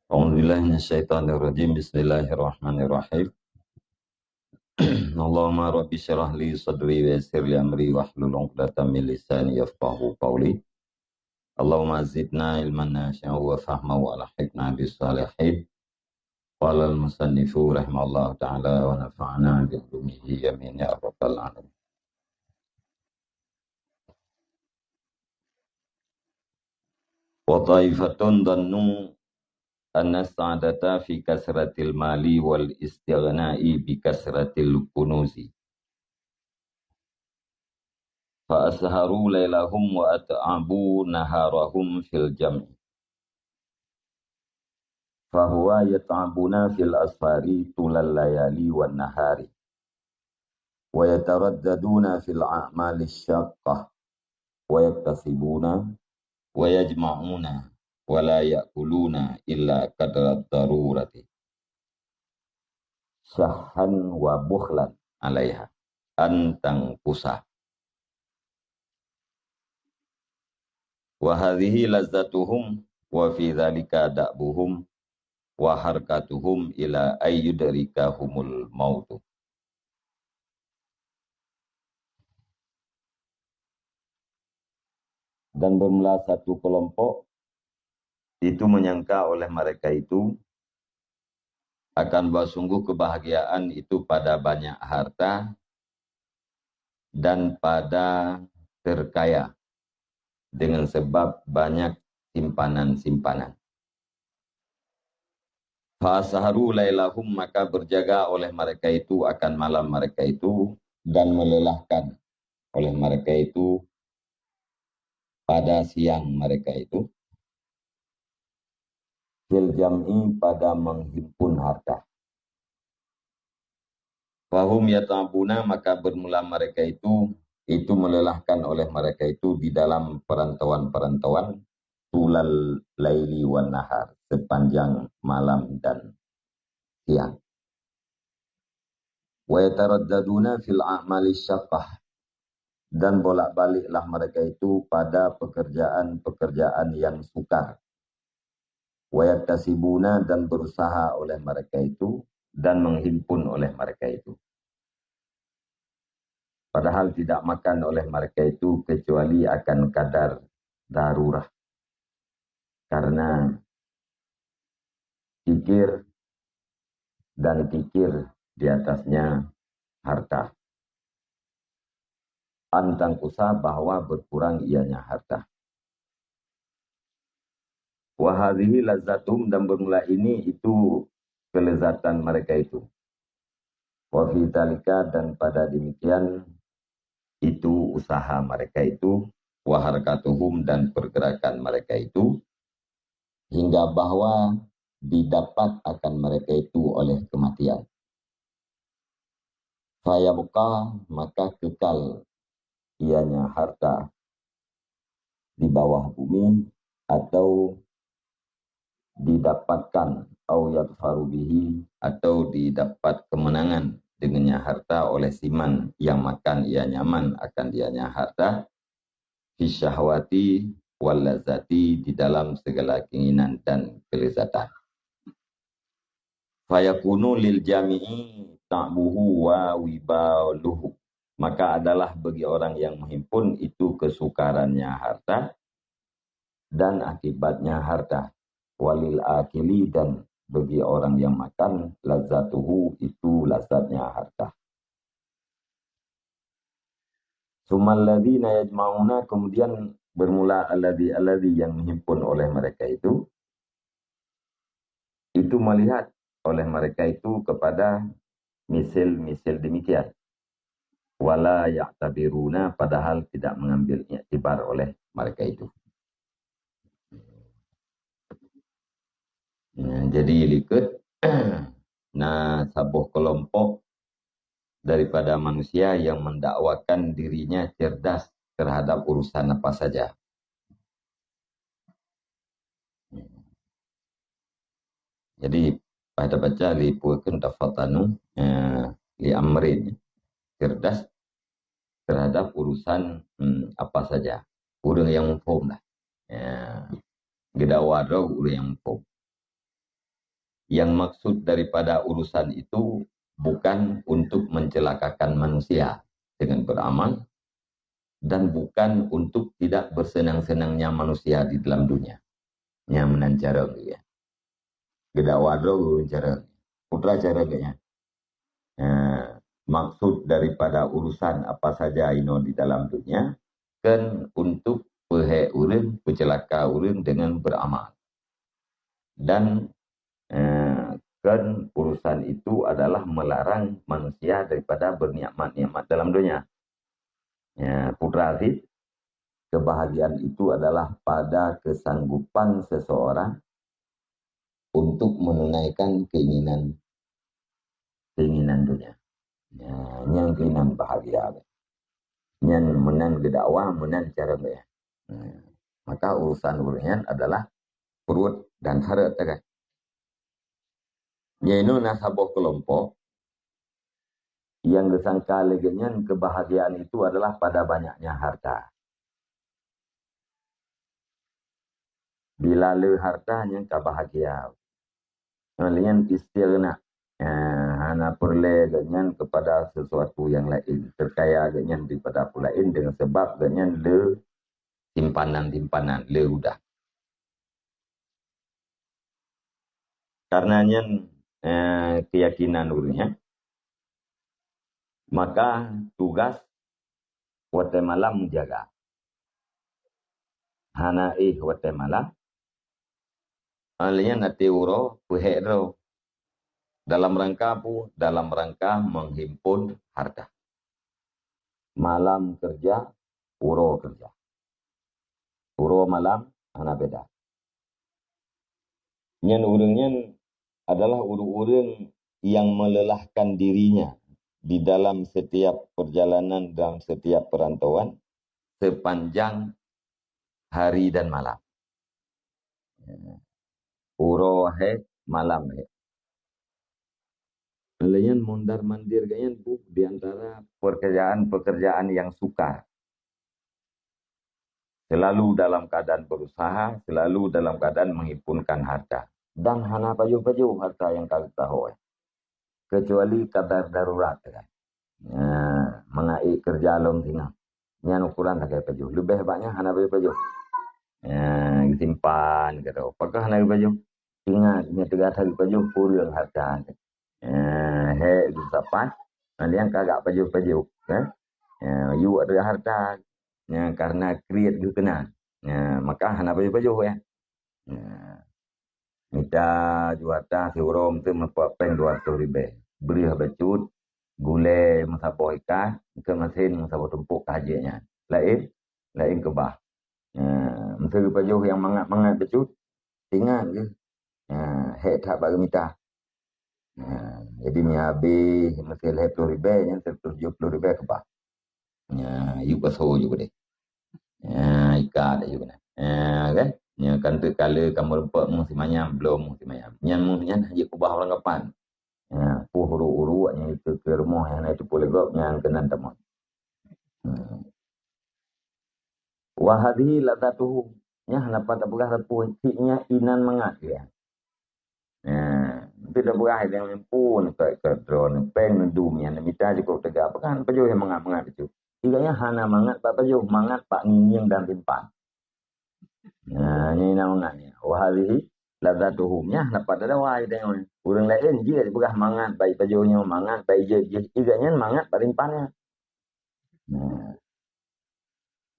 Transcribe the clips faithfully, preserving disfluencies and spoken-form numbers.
أعوذ بالله من الشيطان الرجيم. بسم الله الرحمن الرحيم. اللهم رب اشرح لي صدري ويسر لي أمري واحلل عقدة من لساني يفقهوا قولي. اللهم زدنا علما نافعا وفهما وألحقنا بالصالحين. قال المصنف رحمه الله تعالى ونفعنا بعلومه آمين يا رب العالمين. وطائفة ظنوا أن السعادة في كثرة المال والاستغناء بكثرة الكنوز. فأسهروا ليلهم وأتعبوا نهارهم في الجمع. فهو يتعبون في الأسفار طول الليالي والنهار. ويترددون في الأعمال الشاقة. ويكتسبون ويجمعون ولا يأكلون إلا قدر الضرورة شحا وبخلا عليها أن تنقص. وهذه لذتهم وفي ذلك دأبهم وحركتهم إلى أن يدركهم الموت. Dan bermula satu kelompok itu menyangka oleh mereka itu akan bahwa sungguh kebahagiaan itu pada banyak harta dan pada terkaya dengan sebab banyak simpanan-simpanan. Fasaharu lailahum, maka berjaga oleh mereka itu akan malam mereka itu, dan melelahkan oleh mereka itu pada siang mereka itu, fil jam'i, pada menghimpun harta. Fahum yatabuna, maka bermula mereka itu, itu melelahkan oleh mereka itu di dalam perantauan-perantauan, tulal laili wan nahar, sepanjang malam dan siang. Wa yataraddaduna fil a'mali syaqqah, dan bolak-baliklah mereka itu pada pekerjaan-pekerjaan yang sukar. Wa yaktasibuna, dan berusaha oleh mereka itu, dan menghimpun oleh mereka itu. Padahal tidak makan oleh mereka itu kecuali akan kadar darurah. Karena kikir dan kikir di atasnya harta. An tanqusa, bahwa berkurang ianya harta. Wa hadhihi lazzatum, dan bermula ini itu kelezatan mereka itu. Wa fi dzalika, dan pada demikian itu usaha mereka itu, wa harakatuhum, dan pergerakan mereka itu, hingga bahwa didapat akan mereka itu oleh kematian. Fayabqa, maka kekal ianya harta di bawah bumi, atau didapatkan, au yadfaru bihi, atau didapat kemenangan dengannya harta oleh siman yang makan ianya man, akan ianya harta, fi syahwati wal lazati, di dalam segala keinginan dan kelezatan. Fayakunu lil jami'i ta'buhu wa wibaluhu. Maka adalah bagi orang yang menghimpun itu kesukarannya harta dan akibatnya harta. Walil akili, dan bagi orang yang makan, lazatuhu, itu lazatnya harta. Sumalladzina yajma'una, kemudian bermula alladzi, alladzi yang dihimpun oleh mereka itu, itu melihat oleh mereka itu kepada misil-misil demikian. Wala ya'tabiruna, padahal tidak mengambil iktibar oleh mereka itu. Ya, jadi likot na saboh kelompok daripada manusia yang mendakwakan dirinya cerdas terhadap urusan apa saja. Jadi, pada baca li pue kheun tafatanu, eh, li amrin, cerdas terhadap urusan, hmm, apa saja. Ureuëng yang muphom lah. Ya. Geudakwa droe ureuëng yang muphom. Yang maksud daripada urusan itu bukan untuk mencelakakan manusia dengan beramal dan bukan untuk tidak bersenang-senangnya manusia di dalam dunia. Nyang meunan cara geuh. Geudakwah droe geuh cara. Putra cara geuh nyan. Eh, maksud daripada urusan apa saja inoe di dalam dunia kan untuk peuhek ureuëng, peucelaka ureuëng dengan beramal. Dan eh, kan urusan itu adalah melarang manusia daripada bernikmat-nikmat dalam dunia. Ya, putra sih, kebahagiaan itu adalah pada kesanggupan seseorang untuk menunaikan keinginan keinginan dunia. Ya, nyang keinginan bahagia. Nyan meunan geudakwah, meunan cara geuh. Nah, maka urusan ureuëng nyan adalah pruet dan hareuet, kan. Nyan na saboh keulompok nyang geusangka lé geuh nyan kebahagiaan itu adalah pada banyaknya harta. Bila le harta nyang ka bahagia. Nyan istighna. Ya, hana peureulée geuh nyan kepada sesuatu yang lain. Terkaya geuh nyan daripada peue lain dengan sebab geuh nyan le simpanan-simpanan, le udah. Karena nyan eh, keyakinan ureuëng nyan, maka tugas watée malam meujaga. Hana éh watée malam, alanya nanti uroe peuhek droe. Dalam rangka apa? Dalam rangka menghimpun harta. Malam kerja, uroe kerja. Uroe malam hana beda. Nyan ureuëng nyan adalah ureuëng-ureuëng yang melelahkan dirinya di dalam setiap perjalanan, dalam setiap perantauan sepanjang hari dan malam. Uroe hek, malam hek. Layan mondar-mandir geuh nyan buh di antara pekerjaan-pekerjaan yang sukar. Selalu dalam keadaan berusaha, selalu dalam keadaan menghimpunkan harta. Dan hana pajoh-pajoh harta nyang ka geutahôi. Kecuali kadar darurat, kan. Nah, mangat ék kerja lom singoh. Nyan ukuran lagée pajoh. Leubeh bak nyan hana pajoh-pajoh. Nah, geusimpan, kata. Pakon hana pajoh? Ingat, nyan teuga that pajoh kureueng harta. Eh, hek geusapat, nyang ka agak pajoh-pajoh, kan? Eh, yue ada harta, nyang karena kriet geuh keunan. Eh, maka hana pajoh-pajoh, ya. Eh, mita juta siuroe tu meupat péng dua ratus ribèe. Breuh bacut, gulée meusaboh ikat, ke mesin meusaboh tumpuk ka jeuet nyan. Laén, laén keubah. Eh, meuseu pajoh nyang mangat-mangat bacut, ingat geuh. Ha, hék that bak geumita. Ha, jadi, mi habéh meuseu lhèe ploh ribèe, nyan seratus tujoh ploh ribèe keubah. Ha, yub basoe ju keudeh. Ha, ikat ju keunan. Ha, kan? Nyan kan teuk kala kamoe rumpok meuh simanyam, bloe meuh simanyam. Nyan meuh nyan hana jeuet keubah ureueng kapan. Ha, poh uruk-uruk nyang itu keu rumoh nyang na itu peulegok nyan keunan tamong. Hmm. Wa hadhihi ladzatuhu. Nyan hana pat tapeugah sapeue, cit nyan inan mangat dia. Nah, tapi dah berah dia pun ke, ke drone, péng neudum nyan, mita cukup teuga. Pekan pajoh nyang mangat-mangat itu. Tiga nyan hana mangat bak pajoh, mangat bak ngieng-ngieng dan timpang. Nah, nyan inan mangat nyan. Wa hadhihi ladzatuhum. Nyan hana pat tadawai tengok. Ureueng laén jih dipeugah mangat bak pajoh nyoe, mangat bak ijép jih. Tiga nyan mangat bak timpang nyan. Nah.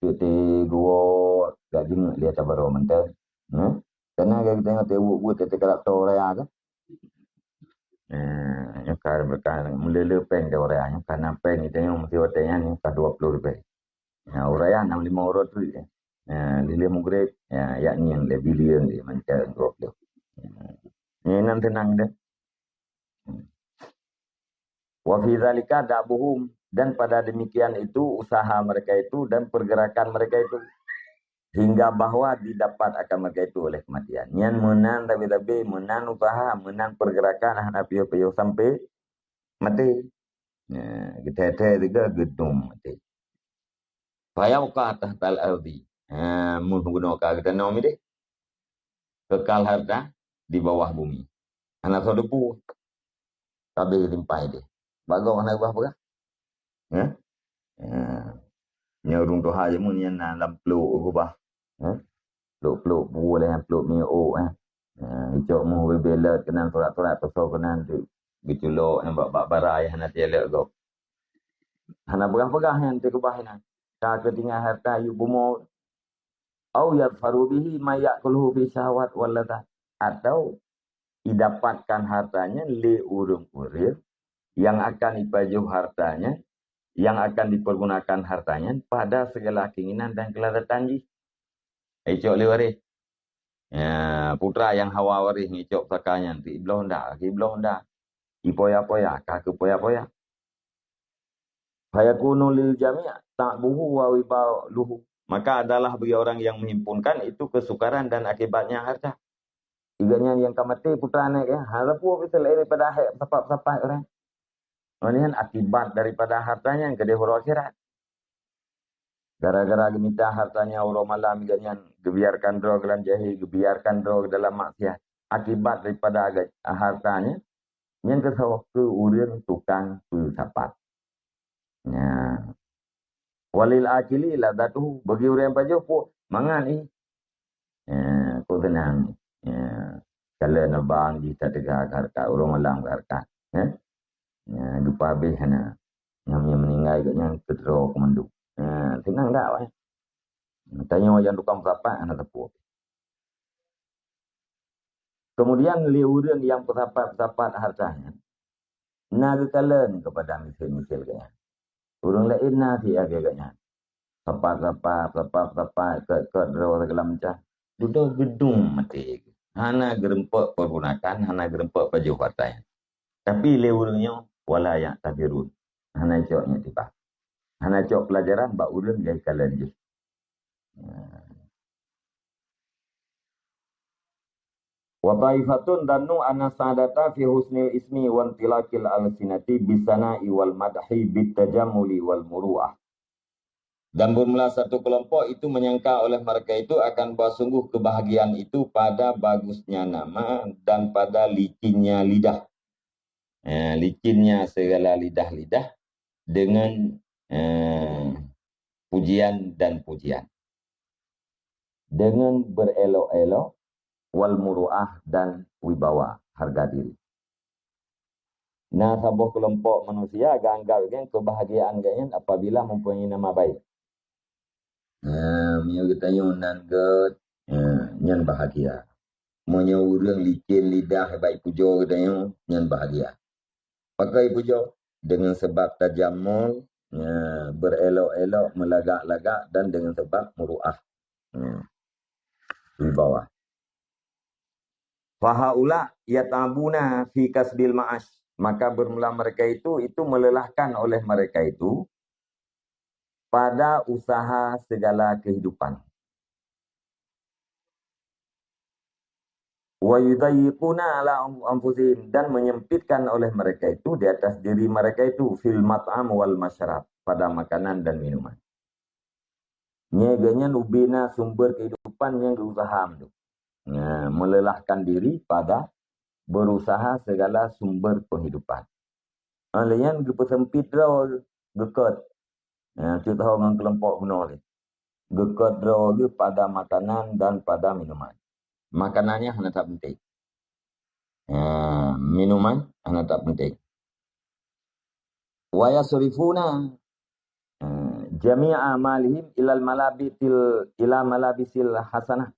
Cuti geuwoe gak jingeuek lé ata barô mantong. Nah, karena gak kita nyoe teuwuk buet teuka lap to raya kan. Nah, nyoe ka, ka meulele péng di raya nyoe, karena péng kita nyoe mesti watèe nyan nyoe ka dua puluh ribèe. Nah, uraya enam lima uroe tu. Nah, lilih mugrib, ya, yakni yang lebih liang di mantong dua puluh. Nah, nyan inan teunang deh. Wa fi dzalika da'buhum, dan pada demikian itu usaha mereka itu dan pergerakan mereka itu, hingga bahwa didapat akan mereka itu oleh kematian. Nyan meunan tabi-tabi, meunan usaha, meunan pergerakan hana piôh-piôh sampai maté. Nah, geuthèe-thèe tiga geudum maté. Fayabqa tahtal ardi. Ha, meuh geunoe ka geutanoe mi deh. Kekal harta di bawah bumi. Hana soe teupeu. Ka abéh limpai deh. Bak gob hana gubah peugah. Ya? Ya. Nyoe ureuëng tuha jameun nyan na lam plôk gubah. Ya? Plôk-plôk bu lé, plôk miôk, eh. Ya, icok muh bebe let keunan, surat-surat pesoe keunan tu. Geuculok nyang bak, bak bara nyang hana tielek gob. Hana peugah-peugah nyan teukeubah inan. Ka keutinggai harta yue bumoe. Au yadhfaru bihi may ya'kuluhu fi syahwat wal ladzat. Atau idapatkan harta nyan lé ureuëng-ureuëng yang akan ipajoh harta nyan, yang akan dipergunakan harta nyan pada segala keinginan dan kelazatan jih. Icok lé waréh. Ya, putra nyang hawa waréh icok pusaka nyan, pi bloh nda, pi bloh nda. Ipoya-poya, ka keu poya-poya. Fayakunu lil jami' ta'buhu wa wibaluhu. Maka adalah bagi orang yang menghimpunkan itu kesukaran dan akibatnya harta. Iga nyan nyang ka maté putra aneuk ya, ha, sapeue bisa laén daripada hek sapat-sapat orang. Ini kan akibat daripada harta nyan keudeh uroe akhirat. Gara-gara geumita harta nyan uroe malam, iga nyan geubiarkan droe dalam jahil, geubiarkan droe dalam maksiat. Akibat daripada aga-, harta nyan, nyan keusoe keu ureuëng tukang peusapat. Nya. Walil akili ladzatuhu, bagi ureuëng pajoh pun mangat ih. Ya, kok seunang. Ya. Kalau na bang jih tateuga harta, uroe malam harta. Ya. Ya, lupa habéh hana. Nyang, nyang meninggai geuh nyan keudroe keumandu. Ya, seunang dak wai. Tanyoe nyang tukang peusapat hana teupeu. Kemudian lé ureuëng nyang peusapat-peusapat harta nyan, na geukalon keupada misil-misil geuh nyan. Ureuëng laén na si lagée geuh nyan. Sapat-sapat, sapat-sapat, kot-kot droe segala macam. Dudoe geudong maté. Hana geureumpok pergunakan, hana geureumpok pajoh harta nyan. Tapi lé ureuëng nyoe, wala ya'tabirun. Hana cok nyoe tiba. Hana cok pelajaran bak ureuëng nyang kalon jih. Wa taifatun dhannu anna sa'adata fi husnil ismi wa intilaqil alsinati bisana'i wal madhi bit tajammuli wal muru'ah. Dan bermula satu kelompok itu menyangka oleh mereka itu akan bahwa sungguh kebahagiaan itu pada bagusnya nama dan pada licinnya lidah. Eh, licinnya segala lidah-lidah dengan, eh, pujian dan pujian. Dengan berelok-elok, wal muru'ah dan wibawa, harga diri. Na saboh keulompok manusia geuanggab nyan keubahagiaan geuh nyan apabila mempunyai nama baik. Ha, meunyoe geutanyoe nan gét, ha, nyan bahagia. Meunyoe ureuëng licén lidah bak ipujoe geutanyoe, nyan bahagia. Pakon ipujoe? Dengan sebab tajammul, ya, berelok-elok, meulagak-lagak, dan dengan sebab muru'ah. Ya. Wibawa. Fahaula yata'abuna fi kasbil ma'ash. Maka bermula mereka itu, itu melelahkan oleh mereka itu pada usaha segala kehidupan. Wa yudayyiquna ala anfusihim, dan menyempitkan oleh mereka itu di atas diri mereka itu, fil mat'am wal masyarab, pada makanan dan minuman. Nyan geuh nyan ubena sumber kehidupan nyang geuusaha tu. Nya, melelahkan diri pada berusaha segala sumber penghidupan. Ha, lé nyan geupeuseumpit droe geukot. Ha, cut ho ngon keulompok bunoe lé. Geukot droe geuh pada makanan dan pada minuman. Makanan nyan hana that penting. Ha, minuman hana that penting. Wa yasrifuna, ha, jami'a amalihim ilal malabisil, ila malabisil hasanah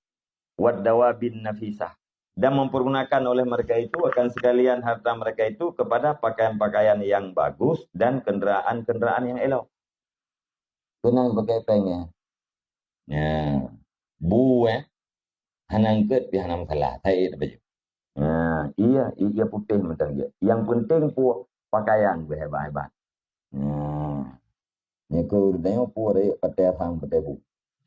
wad dawabin nafisah. Dan mempergunakan oleh mereka itu akan sekalian harta mereka itu kepada pakaian-pakaian yang bagus dan kenderaan-kenderaan yang elok. Keunan pakai péng, ya. Ya. Bu, eh. Hana eungkot pih hana masalah. Saék baju. Ya, iya, iya putéh mantong jih. Yang penting pu pakaian beuhebat-hebat. Ya. Nyoe keu ureuëng nyoe pu rayek patéh asang patéh bu.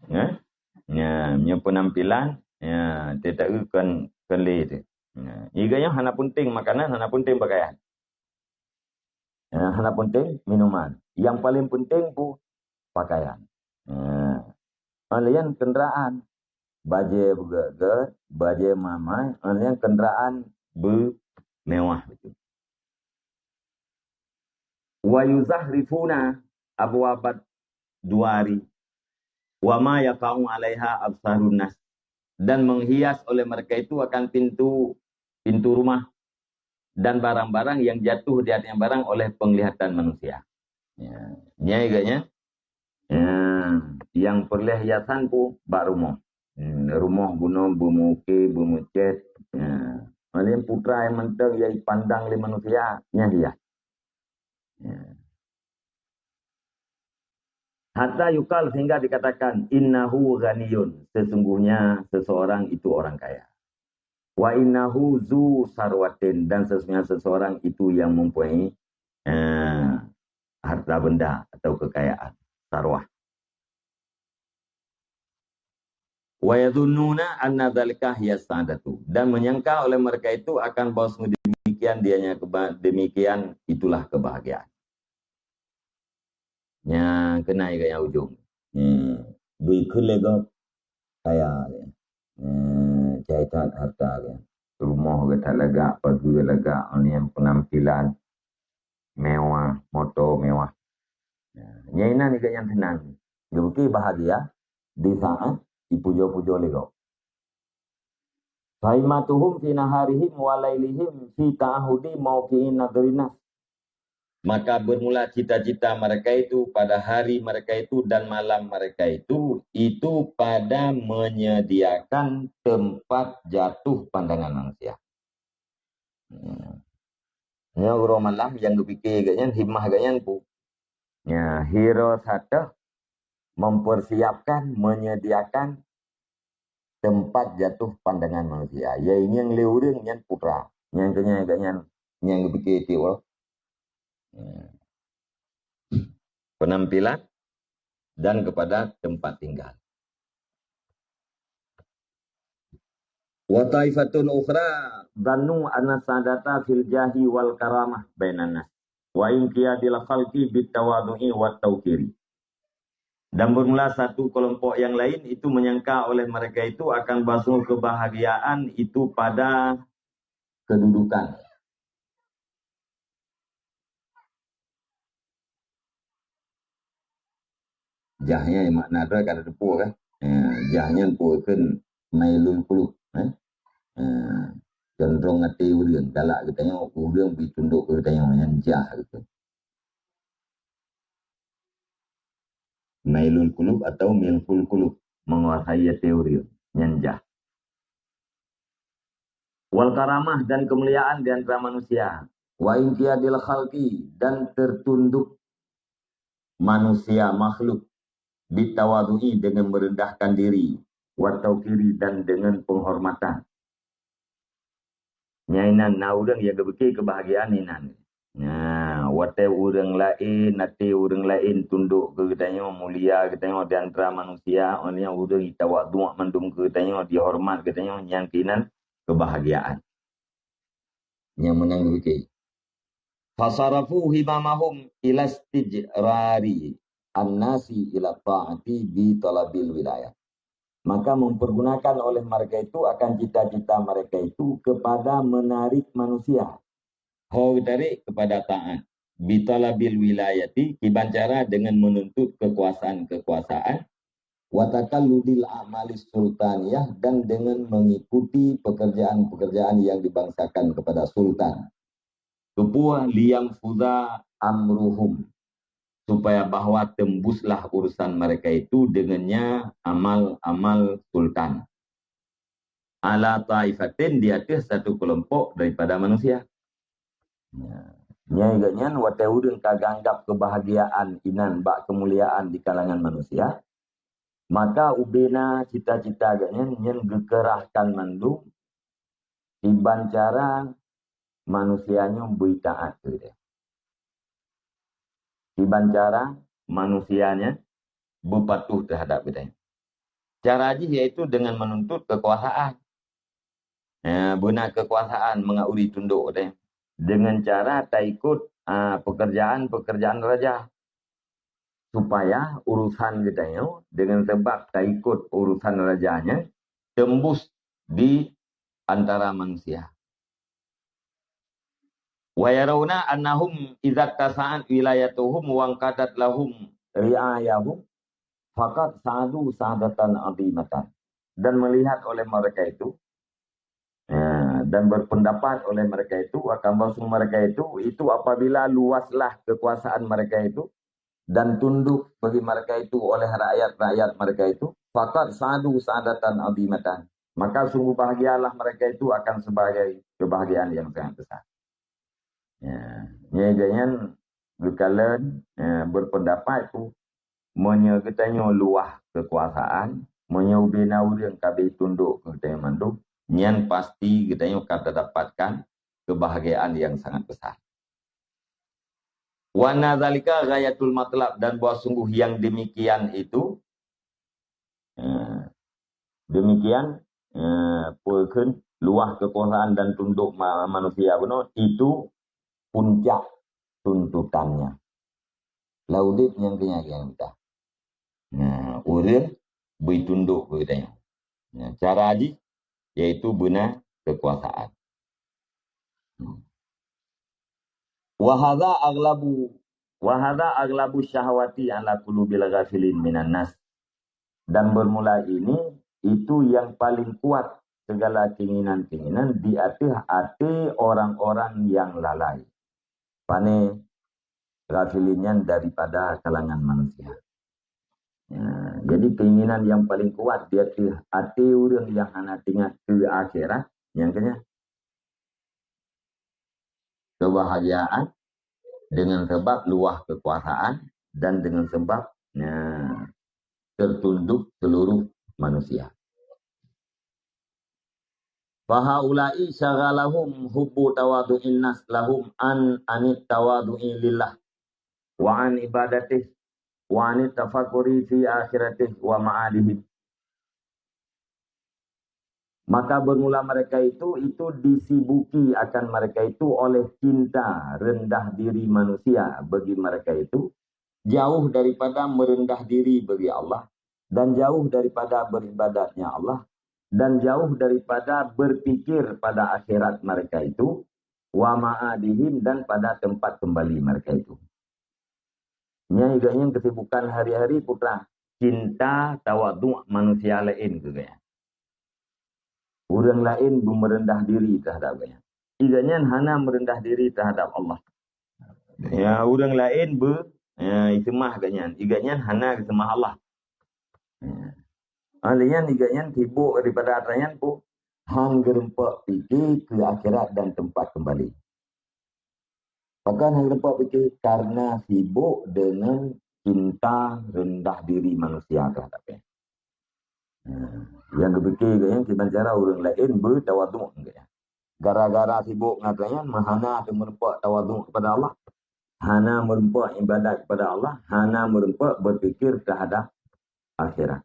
Ya. Ya, nyoe penampilan, ya, teuta kon kon lé tu. Ya. Iga nyoe hana penting makanan, hana penting pakaian. Ya, hana penting minuman. Yang paling penting pu pakaian. Ya. Laén kenderaan. Bajée beugét-gét, bajée mamai, laén kenderaan beu mewah betul. Wa yuzahrifuna abwabad duari wa ma yaqa'u 'alaiha absarun nas, dan menghias oleh mereka itu akan pintu, pintu rumah dan barang-barang yang jatuh di atasnya barang oleh penglihatan manusia. Ya, nyai geuh nyan. Ya, nyang peureulèe hiasan pu bak rumoh. Hmm, rumoh bunoe beumeuke, beumeucet. Ya. Malem putra nyang mantong nyang dipandang lé manusia, nyan hias. Ya. Hatta yuqal, sehingga dikatakan, "Innahu ghaniyun," sesungguhnya seseorang itu orang kaya. "Wa innahu zu sarwatin," dan sesungguhnya seseorang itu yang mempunyai, eh, harta benda atau kekayaan, sarwah. "Wa yadhunnuna anna dzalika hiya sa'adatu," dan menyangka oleh mereka itu akan bahwa demikian dianya keba-, demikian itulah kebahagiaan. Nyang keunan geuh nyang ujong. Hmm. Bui kheun lé gob kaya lé. Hmm, jai that harta lé. Rumoh geuh that lagak, pageue lagak, nyan penampilan mewah, moto mewah. Nah, nyan inan geuh nyang seunang. Geuh bukon bahagia di saat dipujoe-pujoe lé gob. "Saimatuhum fi naharihim wa lailihim fi ta'ahudi mauqi'in nadhrinas." Maka bermula cita-cita mereka itu pada hari mereka itu dan malam mereka itu, itu pada menyediakan tempat jatuh pandangan manusia. Hmm. Nyoe uroe malam nyang geupike geuh nyan, himmah geuh nyan pu. Ya, hirasatah, mempersiapkan, menyediakan tempat jatuh pandangan manusia. Ya, nyang lé ureueng nyan putra. Nyang keuh nyan geuh nyan, nyang geupike tiep uroe. Hmm. Penampilan dan kepada tempat tinggal. "Wa taifatun ukhra dhannu anna sa'adata fil jahi wal karamah bainan nas, wa inqiyadil khalqi bit tawadhu'i wat tauqiri." Dan bermula satu kelompok yang lain itu menyangka oleh mereka itu akan bahwa kebahagiaan itu pada kedudukan. Jah nyan makna droe ka teupeue kan? Eh, jah nyan peue kheun mailul qulub, eh? Eh, condrong até ureueng, galak geutanyoe, ureueng bri tundok keu geutanyoe, nyan jah geutanyoe. Mailul qulub atau milkul qulub, menguasai até ureueng, nyan jah. Wal karamah, dan kemuliaan di antara manusia. Wa inqiyadil khalqi, dan tertunduk manusia, makhluk, bitawadhu'i, dengan merendahkan diri, wa tauqiri, dan dengan penghormatan. Nyan inan na ureueng nyang geupike keubahgiaan inan. Nah, watée ureueng laén, até ureueng laén tundok keu geutanyoe, mulia geutanyoe di antara manusia, óh lheueh nyan ureueng jitawadhu mandum keu geutanyoe, jihoreumat geutanyoe, nyan keuh inan keubahgiaan. Nyang meunan geupike. Fasarafu himamahum ila istijrari an-nasi ila ta'ati bi talabil wilayah. Maka mempergunakan oleh mereka itu akan cita-cita mereka itu kepada menarik manusia. Ho geutarék kepada taat. Bi talabil wilayati, kiban cara dengan menuntut kekuasaan-kekuasaan, wa takalludil a'malis sultaniyah, dan dengan mengikuti pekerjaan-pekerjaan yang dibangsakan kepada sultan. Keupeue? Liyanfudha amruhum, supaya bahwa tembuslah urusan mereka itu dengannya amal-amal sultan. Ala taifatin, di ateueh satu kelompok daripada manusia. Nya, nyan geuh nyan watée ureueng ka geuanggab keubahgiaan inan bak keumuliaan di kalangan manusia, maka ubena cita-cita geuh nyan, nyan geukeurahkan mandum kiban cara manusia nyoe bri taat keu geutanyoe. Kiban cara manusia nyan beupatuh teuhadap geutanyoe. Cara jih yaitu dengan menuntut kekuasaan. Eh, beuna kekuasaan mangat ureueng tundok teuh. Dengan cara taikot, ah, pekerjaan-pekerjaan raja. Supaya urusan geutanyoe dengan sebab taikot urusan raja nyan tembus di antara manusia. Wa yarawna annahum idza tasa'at wilayatuhum wa anqadat lahum ri'ayahum faqad sa'adu sa'adatan 'azimatan. Dan melihat oleh mereka itu, ya, dan berpendapat oleh mereka itu, akan bahwasanya mereka itu, itu apabila luaslah kekuasaan mereka itu, dan tunduk bagi mereka itu oleh rakyat-rakyat mereka itu, faqad sa'adu sa'adatan 'azimatan. Maka sungguh bahagialah mereka itu akan sebagai kebahagiaan yang sangat besar. Ya, nyan geukalon, ya, berpendapat itu, meunyoe geutanyoe luwah kekuasaan, meunyoe ubena ureuëng ka bri tunduk keu geutanyoe mandum, nyan pasti geutanyoe ka tadapatkan kebahagiaan yang sangat besar. Wa anna dzalika ghayatul matlab, dan bahwa sungguh yang demikian itu, eh, demikian, eh, peue kheun, luwah kekuasaan dan tunduk ma-, manusia bunoe, itu puncak tuntutannya. Lam udeb nyang keunyan nyang mita. Nah, ureuëng bri tunduk keu geutanyoe. Nah, cara jih yaitu beuna kekuasaan. Wa hadza aghlabu, wa hadza aghlabu syahwati 'ala qulubil ghafilin minan nas. Dan bermula ini, itu yang paling kuat segala keinginan-keinginan di ateueh até orang-orang yang lalai. Pane ghafilin nyan daripada kalangan manusia. Ya, jadi keinginan yang paling kuat di ateueh até ureuëng yang hana teuingat keu akhirat, nyang keunyan. Kebahagiaan dengan sebab luwah kekuasaan dan dengan sebab, ya, tertunduk seluruh manusia. Fahaula'i syaghalahum hubbu tawadhu'in nas lahum an anit tawadhu'i lillah wa an ibadatih wa anit tafakkuri fi akhiratih wa ma'adihim. Maka bermula mereka itu, itu disibuki akan mereka itu oleh cinta rendah diri manusia bagi mereka itu, jauh daripada merendah diri bagi Allah, dan jauh daripada beribadatnya Allah, dan jauh daripada berpikir pada akhirat mereka itu, wa ma'adihim, dan pada tempat kembali mereka itu. Nyan geuh nyang kesibukan hari-hari putra, cinta tawaduk manusia laén geuh nyan. Ureuëng laén beumeureudah diri terhadap geuh nyan. Geuh nyan hana meureudah diri terhadap Allah. Ya, ureuëng laén beu, ya, iseumah geuh nyan. Geuh nyan hana geuseumah Allah. Ya. Oleh nyan, geuh nyan sibuk daripada atra nyan pun han geureumpok pike keu akhirat dan tempat kembali. Pakon han geureumpok pike? Karena sibuk dengan cinta rendah diri manusia terhadap Allah. Nah, nyang geupike geuh nyan kiban cara ureuëng laén beutawaduk geuh nyan. Gara-gara sibuk ngon atra nyan, meuhana teumeureumpok tawaduk kepada Allah, hana meureumpok ibadat kepada Allah, hana meureumpok berpikir terhadap akhirat.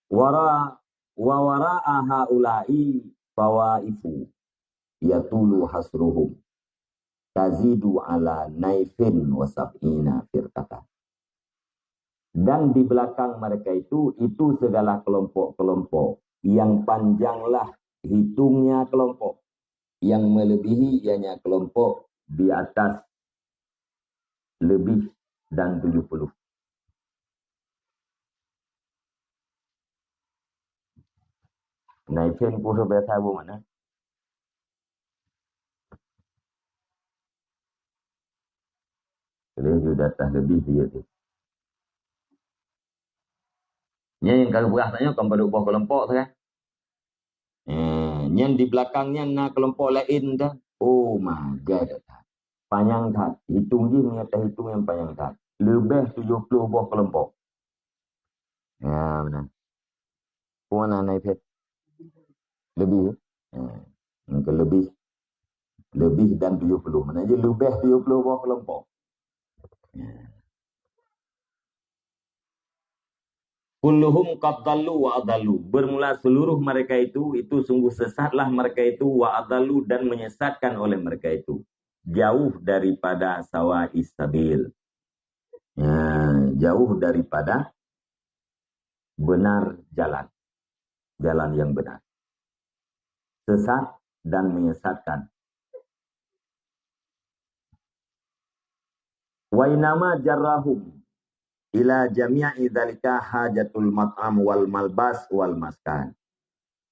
Wara, wa wara'a haula'i fawaifu yatulu hasruhum tazidu ala naifin wa sab'ina firqatan. Dan di belakang mereka itu, itu segala kelompok-kelompok yang panjanglah hitungnya kelompok, yang melebihi ianya kelompok di atas lebih dan tujuh puluh. Naifin pun biasa bu mana? Boleh ju datang lebih dia tu. Nyan nyang ka geupeugah tanyoe kon padub boh keulompok tu kan. Eh, nyan di belakang nyan na keulompok laén dah. Oh, magai dah. Panyang that. Hitung jih meunyoe tahitung nyang panyang that. Leubeh tujoh ploh boh keulompok. Ya, beuna. Peue na naifin? Lebih. Ya. Mungkin lebih. Lebih dan tujoh ploh. Mana je leubeh tujoh ploh boh keulompok. Ya. Kulluhum qad dhallu wa adallu. Bermula seluruh mereka itu, itu sungguh sesatlah mereka itu, wa adallu, dan menyesatkan oleh mereka itu. Jauh daripada sawa'is sabil. Ya, jauh daripada benar jalan. Jalan yang benar. sesat dan menyesatkan. Wa innama jarrahum ila jami'i dzalika hajatul mat'am wal malbas wal maskan.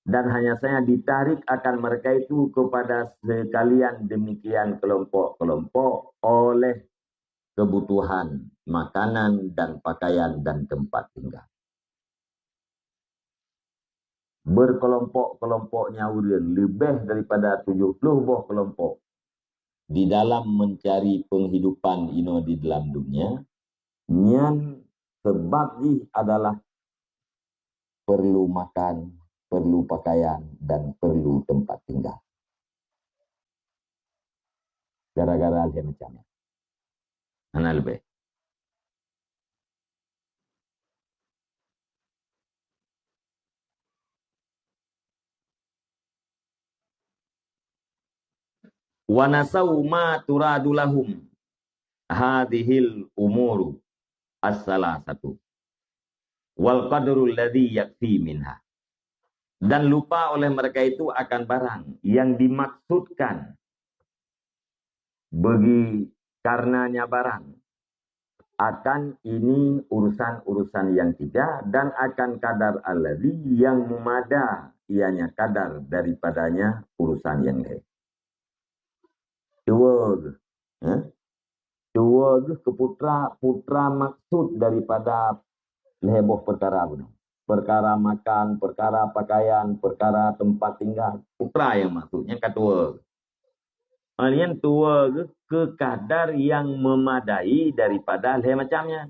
Dan hanya saja ditarik akan mereka itu kepada sekalian demikian kelompok-kelompok oleh kebutuhan makanan dan pakaian dan tempat tinggal. Berkelompok-kelompoknya ureuëng, lebih daripada tujuh puluh boh kelompok di dalam mencari penghidupan inoe di dalam dunia, nyan sebab jih adalah perlu makan, perlu pakaian, dan perlu tempat tinggal. Gara-gara lhée macam nyan. Hana leubeh. Wa nasau ma turadu lahum hadhil umuru as-salasatu wal qadrul ladzi yakfi minha. Dan lupa oleh mereka itu akan barang yang dimaksudkan bagi karenanya barang, akan ini urusan-urusan yang tiga, dan akan kadar alladzi yang memada, ianya kadar daripadanya urusan yang lain. Dua, eh? Dua geuh keu putra, putra maksud daripada lhée boh perkara bunoe. Perkara makan, perkara pakaian, perkara tempat tinggal. Putra yang maksudnya ka tuwo. Alien tuwo geuh keu kadar yang memadai daripada lhée macam nyan.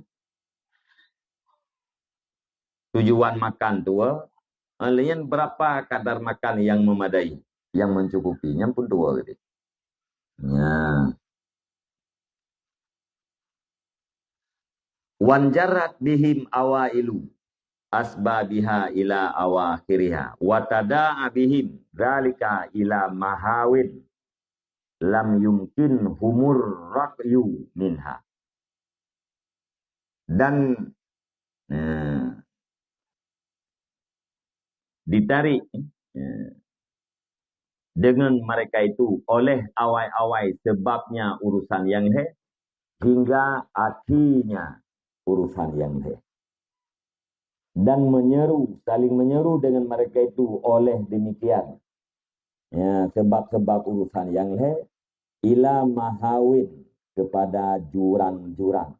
Tujuan makan tuwo, alien berapa kadar makan yang memadai, yang mencukupi, nyan pun tuwo geuh. Nya. Wanjarat bihim awailu asbabiha ila awakhiriha, wa tada'a bihim dzalika ila mahawin lam yumkin humur raqyu minha. Dan, eh, ditarik, eh, dengan mereka itu oleh awai-awai sebabnya urusan yang lhée, hingga akhirnya urusan yang lhée. Dan menyeru, saling menyeru dengan mereka itu oleh demikian, ya, sebab-sebab urusan yang lhée, ila mahawin, kepada jurang-jurang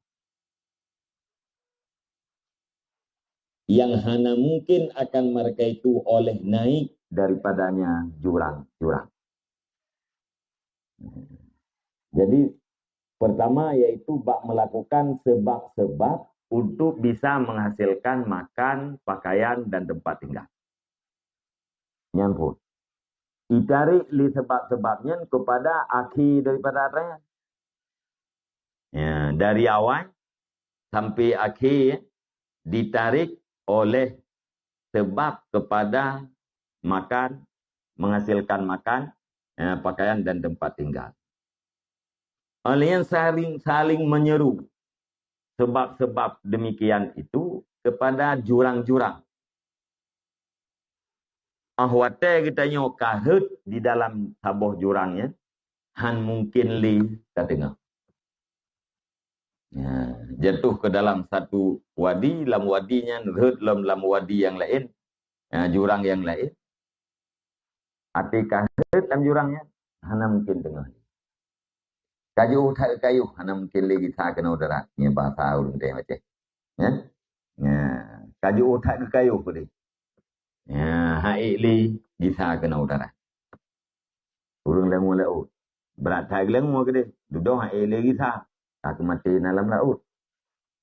yang hana mungkin akan mereka itu oleh naik daripadanya jurang-jurang. Jadi, pertama yaitu bak melakukan sebab-sebab untuk bisa menghasilkan makan, pakaian, dan tempat tinggal. Nyan pun. Ditarik lé sebab-sebab nyan kepada akhir daripada atra nyan. Ya, dari awai sampai akhir ditarik oleh sebab kepada makan, menghasilkan makan, ya, pakaian dan tempat tinggal. Alien saling, saling menyeru sebab-sebab demikian itu kepada jurang-jurang. Ah watée geutanyoe ka rhot di dalam saboh jurang nyan, han mungken lé tateungoh. Ya, jatuh ke dalam satu wadi, lam wadi nyan rhot lom lam wadi nyang laén, ya, jurang nyang laén. Até ka rhot lam jurang nyan, hana mungken teungoh. Ka jiôh that keu kayôh, hana mungken lé gisa keunoe darat, nyan bahasa ureuëng Aceh. Ya? Ya, ka jiôh that keu kayôh keudeh. Ya, han ék lé gisa keunoe darat. Ureuëng leumo laôt. Brat that leumo keudeh, dudoe han ék lé gisa. Ka keumaté na lam laôt.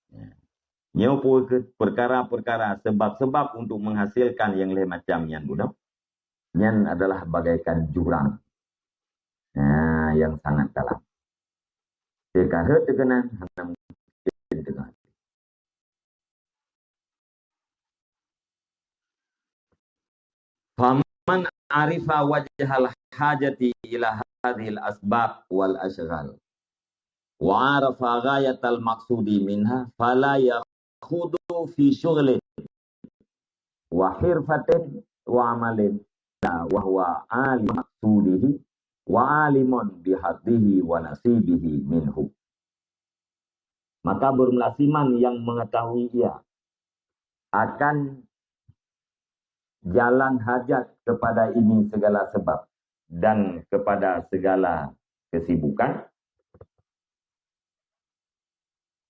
Ya. Nyoe peue keuh perkara-perkara sebab-sebab untuk menghasilkan nyang lhée macam nyan bunoe. Nyan adalah bagaikan jurang, nah, yang sangat dalam. Teuka rhot teukeunang, hana mungken teungoh. Faman arifa wajhal hajati ila hadhil asbab wal ashghal, wa arafa ghayatal maqsudi minha, fala yakhudu fi syughlin wa hirfatin wa amalin wa huwa alim maqsudihi wa alimun bihaddihi wa nasibihi minhu. Maka bermula siman yang mengetahui ia akan jalan hajat kepada ini segala sebab dan kepada segala kesibukan,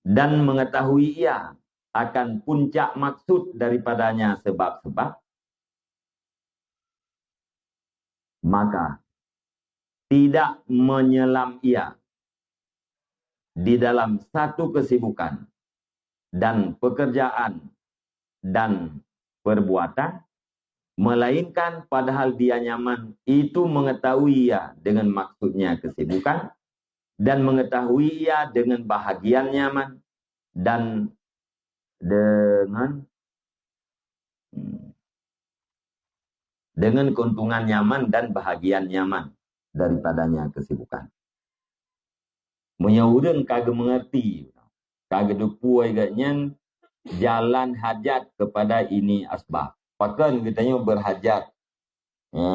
dan mengetahui ia akan puncak maksud daripadanya sebab-sebab, maka tidak menyelam ia di dalam satu kesibukan dan pekerjaan dan perbuatan, melainkan padahal dia nyaman itu mengetahui ia dengan maksudnya kesibukan, dan mengetahui ia dengan bahagian nyaman, dan dengan, hmm, dengan keuntungan nyaman dan bahagian nyaman daripadanya kesibukan. Meunyoe ureuëng ka geumeungerti, ka geuteupeue geuh nyan jalan hajat kepada ini asbab. Pakon geutanyoe berhajat, ya,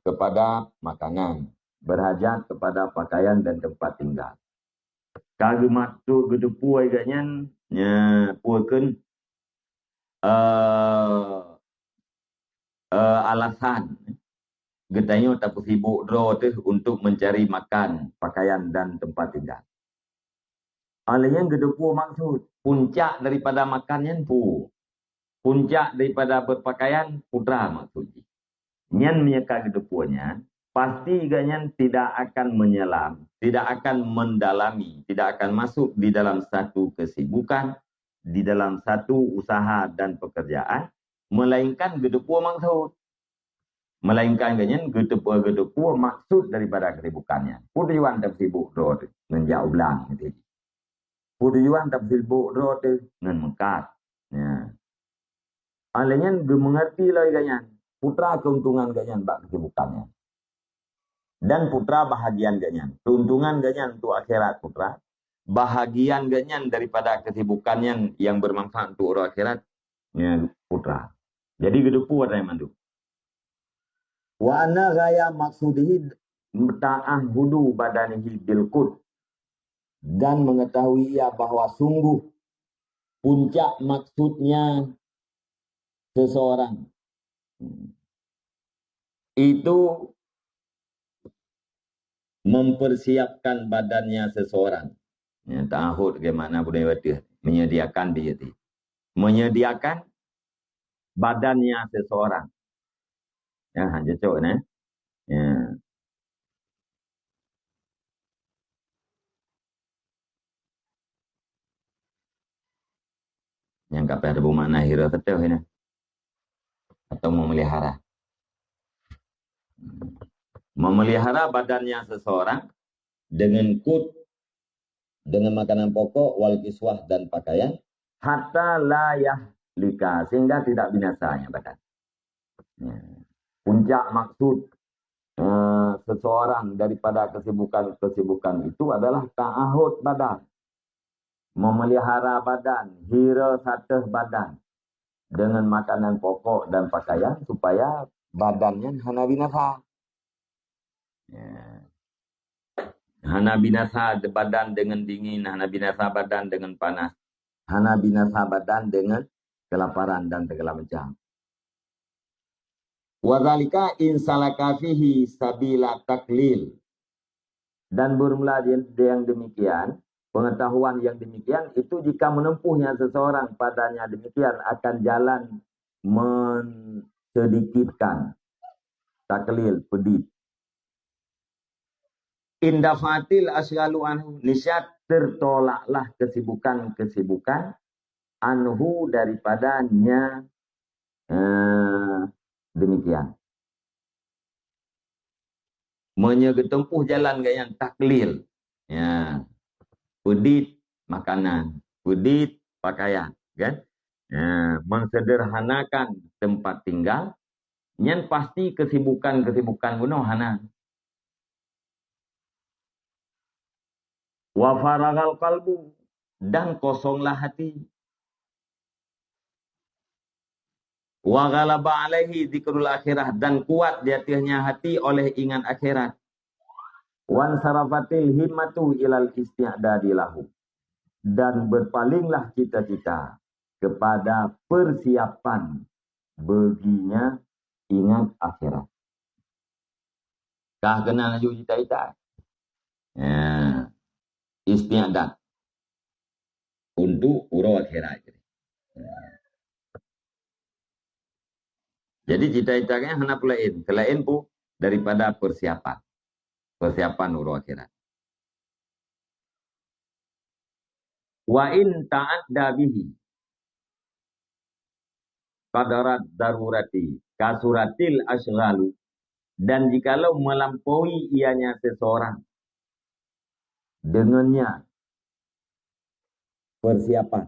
kepada makanan, berhajat kepada pakaian dan tempat tinggal. Ka geumaksud geuteupeue geuh nyan, ya, peue kheun, eh, eh, alasan geutanyoe tapeusibuk droe teuh untuk mencari makan, pakaian dan tempat tinggal. Alèh nyan geuteupeue maksud, puncak daripada makan nyan peue? Puncak daripada berpakaian, putra maksud jih. Nyan meunyoe ka geuteupeue nyan, pasti geuh nyan tidak akan menyelam, tidak akan mendalami, tidak akan masuk di dalam satu kesibukan, di dalam satu usaha dan pekerjaan, melainkan geuteupeue maksud. Melainkan geuh nyan geuteupeue, geuteupeue maksud daripada kesibukan nyan. Peue tujuan tapeusibuk droe teuh ngon jak u blang teuh? Peue tujuan tapeusibuk droe teuh ngon meukat? Ya. Alèh nyan geumeungerti lé geuh nyan, putra keuntungan geuh nyan bak kesibukan nyan. Dan putra bahagian geuh nyan. Keuntungan geuh nyan untuk akhirat putra. Bahagian geuh nyan daripada kesibukan nyan yang bermanfaat untuk uroe akhirat, ya, putra. Jadi geuteupeue ata nyan mandum. Wa anna ghaya maqsudihi ta'ahhudu badanihi bil qut, dan mengetahui ia bahwa sungguh puncak maksudnya seseorang itu mempersiapkan badannya seseorang. Ya, ta'ahhud bagaimana budaya batin, menyediakan diri. Menyediakan badannya seseorang. Ya, ha, cocok, nah. Ya. Nyang ka payah teupeue makna hira teuh nyan. Atau memelihara. Memelihara badannya seseorang dengan qut, dengan makanan pokok, wal kiswah, dan pakaian, hatta la yahlika, sehingga tidak binasa nyan badan. Ya. Puncak maksud, eh, seseorang daripada kesibukan-kesibukan itu adalah ta'ahhud badan. Memelihara badan, hira satéh badan dengan makanan pokok dan pakaian supaya badan nyan hana binasa. Ya. Hana binasa badan dengan dingin, hana binasa badan dengan panas, hana binasa badan dengan kelaparan dan segala macam. Wa dzalika in salaka fihi sabila taklil. Dan bermula di-, yang demikian, pengetahuan yang demikian itu jika menempuhnya seseorang padanya demikian akan jalan mensedikitkan, taklil, pedit. Indafatil asyalu anhu, niscaya tertolaklah kesibukan-kesibukan anhu daripadanya, eh, demikian. Meunyoe geutempuh jalan geuh nyan taklil, ya, pedit makanan, pedit pakaian, kan? Ya, mensederhanakan tempat tinggal, nyan pasti kesibukan-kesibukan bunoe hana. Wa faragal qalbu, dan kosonglah hati. Wa ghalaba alaihi dzikrul akhirah, dan kuat di ateuehnya hati oleh ingat akhirat. Wan sarafatil himmatu ilal isti'dadi lahu, dan berpalinglah cita-cita kepada persiapan baginya ingat akhirat. Kah keunan laju cita-cita. Ya. Isti'dad untuk uroe akhirat. Jadi cita-cita nyan hana peulaén, selain pu daripada persiapan. Persiapan uroe akhirat. Wa in ta'adda bihi qadarat darurati kasuratil asyghalu, dan jikalau melampaui ianya seseorang dengannya persiapan.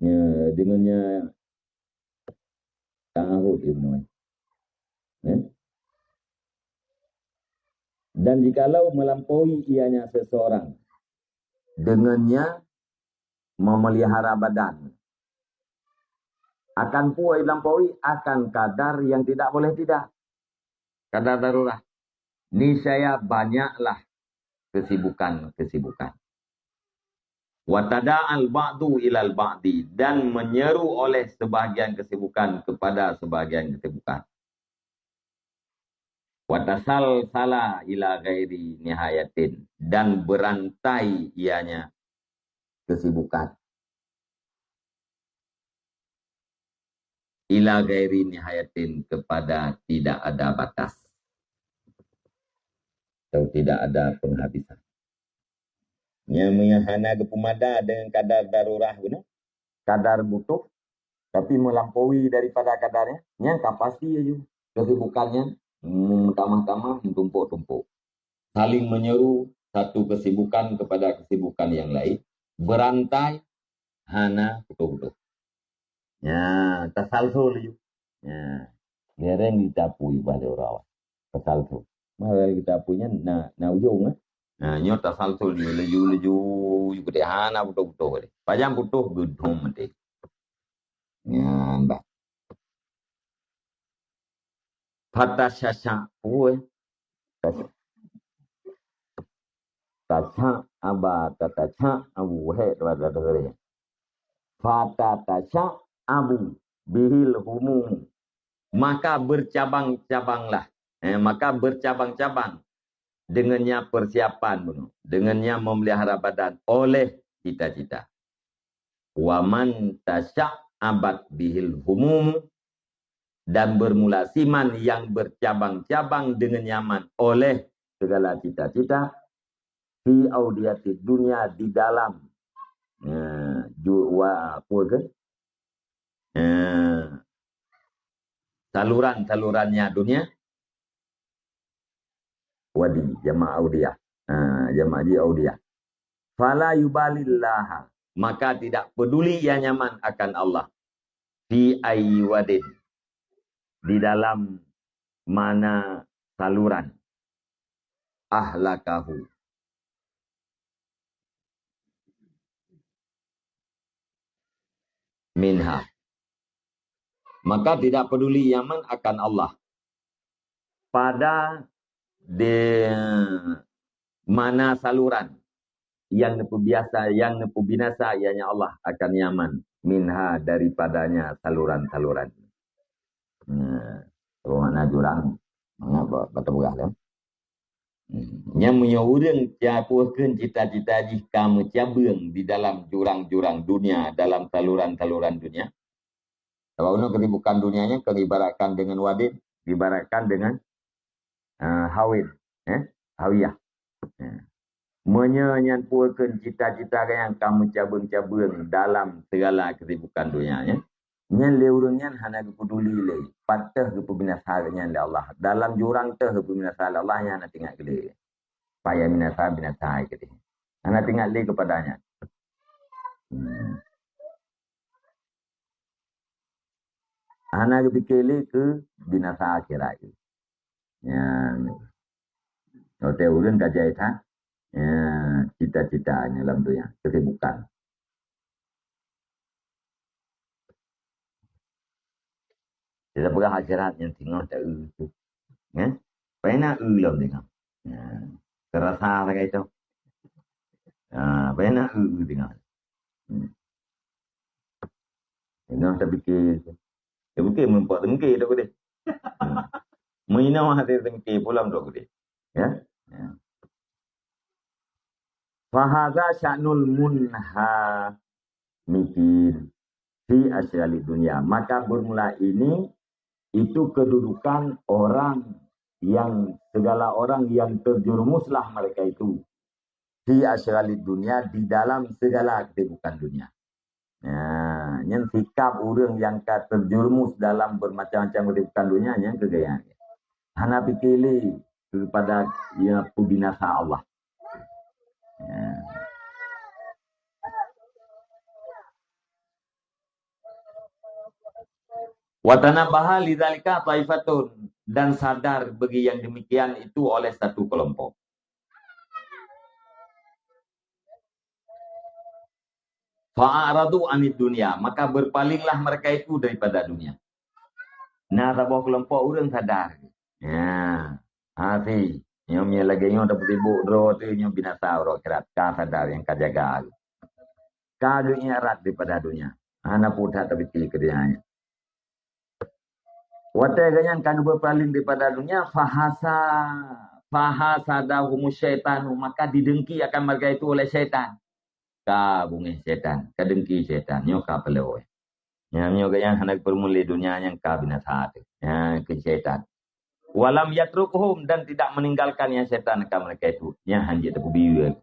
Ya, dengannya ta'ahud, Ibnu. Ya. Dan jikalau melampaui ianya seseorang dengannya memelihara badan, akan peue lampaui, akan kadar yang tidak boleh tidak. Kadar darurat. Niscaya banyaklah kesibukan-kesibukan. Wa tada'al ba'du ilal ba'di, dan menyeru oleh sebahagian kesibukan kepada sebahagian kesibukan. Wa tasalsala ila ghairi nihayatin, dan berantai ianya kesibukan. Ila ghairi nihayatin, kepada tidak ada batas atau tidak ada penghabisan. Nyang meunyoe hana geupeumada deungon kadar darurah guna, kadar butuh, tapi melampaui daripada kadarnya, nyan ka pasti laju kesibukan nyan meutamah-tamah, meutumpôk-tumpôk. Saling menyeru satu kesibukan kepada kesibukan yang lain, berantai, hana putôh-putôh. Nya, tasalsul laju. Nya, gereng jitapui bah lé ureueng awai. Tasalsul. Maka jitapui nyan na, na ujong, eh. Nah, nyoe tasalsul laju, laju, laju, laju, hana putôh-putôh deh. Pajan putôh geudhom maté. Nyan bah. Fatasyasya, ue. Tasya aba, tatasya abu, he, dua, dua, dua, dua. Fatatasya abu bihil humum. Maka bercabang-cabanglah. Eh, maka bercabang-cabang dengannya persiapan bunoe, dengannya memelihara badan oleh cita-cita. Wa man tasya'abat bihil humum, dan bermula siman yang bercabang-cabang dengan nyaman oleh segala cita-cita, fi audiyatid dunya, di dalam, eh, ju-, wa-, apa ke? Eh, saluran-salurannya dunia. Wadi, jamak audiyah. Ha, jamak ji audiyah. Fala yubalillaha, maka tidak peduli ia nyaman akan Allah. Fi ayyi wadin, di dalam mana saluran. Ahlakahu minha. Maka tidak peduli nyaman akan Allah pada di mana saluran yang neupeubiasa, yang neupubinasa, ianya Allah akan nyaman minha, daripadanya saluran-saluran. Nah, makna jurang, mangat ba-, bak teupeugah lom. Hmm. Nyan meunyoe ureueng ka puih kheun cita-cita jih ka meucabeueng di dalam jurang-jurang dunia, dalam saluran-saluran dunia. Sabab unoe kesibukan dunia nyan kon ibaratkan dengan wadin, ibaratkan dengan, ah, hawin, eh, hawiyah. Eh. Meunyoe nyan puih kheun cita-cita nyang ka meucabeueng-cabeueng dalam segala kesibukan dunia nyan, nyan lé ureueng nyan hana geupeuduli lé, pat teuh geupeubinasa nyan lé Allah. Dalam jurang teuh geupeubinasa lé Allah, nyan hana teuingat lé. Payah binasa, binasa keudeh. Hana teuingat lé keupada nyan. Hmm. Hana geupike lé keu binasa akhirat. Nyan. Watèe ureueng ka jai that, ya, cita-cita nyan lam dunia, kesibukan. Kita peugah akhirat nyang singoh ta-eu tu. Ya? Payah na eu lom singoh. Ya. Terasa sagai tu. Ha, payah na eu, eu singoh. Hmm. Singoh tapike. Tapike meumpok teungke tu deh. Hmm. Meuinoe hati teungke pulang tu deh. Ya? Ya. Fahadza sya'nul munhamikin fi asyghali dunya. Maka bermula ini, itu kedudukan orang yang, segala orang yang terjerumuslah mereka itu fi asyghali dunya, di dalam segala kesibukan dunia. Ya, nyan sikap ureuëng nyang ka terjerumus dalam bermacam-macam kesibukan dunia, nyan keu gaya. Hana pike lé kepada ya pembinasa Allah. Ya. Wa tanabbaha lidzalika taifatun, dan sadar bagi yang demikian itu oleh satu kelompok. Fa'aradu anid dunya, maka berpalinglah mereka itu daripada dunia. Na saboh kelompok ureuëng sadar. Ya, hati. Nyoe meunyo lagée nyoe tapeusibuek droe teuh nyoe binasa uroe akhirat. Ka sadar nyang ka jaga. Ka geuingat daripada dunia. Hana peue that tapike keu dunia nyan. Watée geuhnyan ka geupeupaléng daripada dunia, fahasa, fahasadahumus syaitanu, maka didengki akan mereka itu oleh syaitan. Ka beungéh syaitan, ka dengki syaitan, nyoe ka peuleueh. Nyan nyoe geuhnyan hana geupeureumeun lé dunia nyang ka binasa teuh. Nyan keu syaitan. Walam yatrukhum, dan tidak meninggalkan nyang syaitan akan mereka itu. Nyan hanjeuet teupeubiyeue.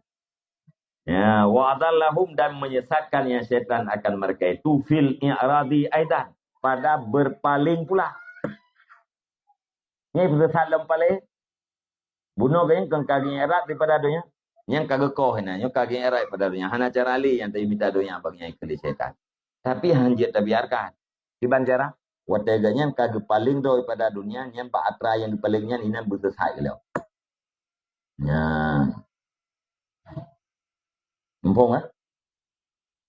Ya, wa adallahum, dan menyesatkan nyang syaitan akan mereka itu fil i'radi aidan, pada berpaling pula. Nyan peusesat lom paléng. Bunoe geuh nyan kon ka geuingat daripada donya. Nyang ka geukoh inan, nyoe ka geuingat daripada donya. Hana cara lé nyang tabi mita donya bak nyang ikheun lé syaitan. Tapi hanjeuet tabiarkan. Kiban cara, watée geuhnyan ka geupaléng droe daripada dunia, nyan bak atra nyang geupaléng nyan inan beusesat geuh lom. Nyan. Muphom, eh?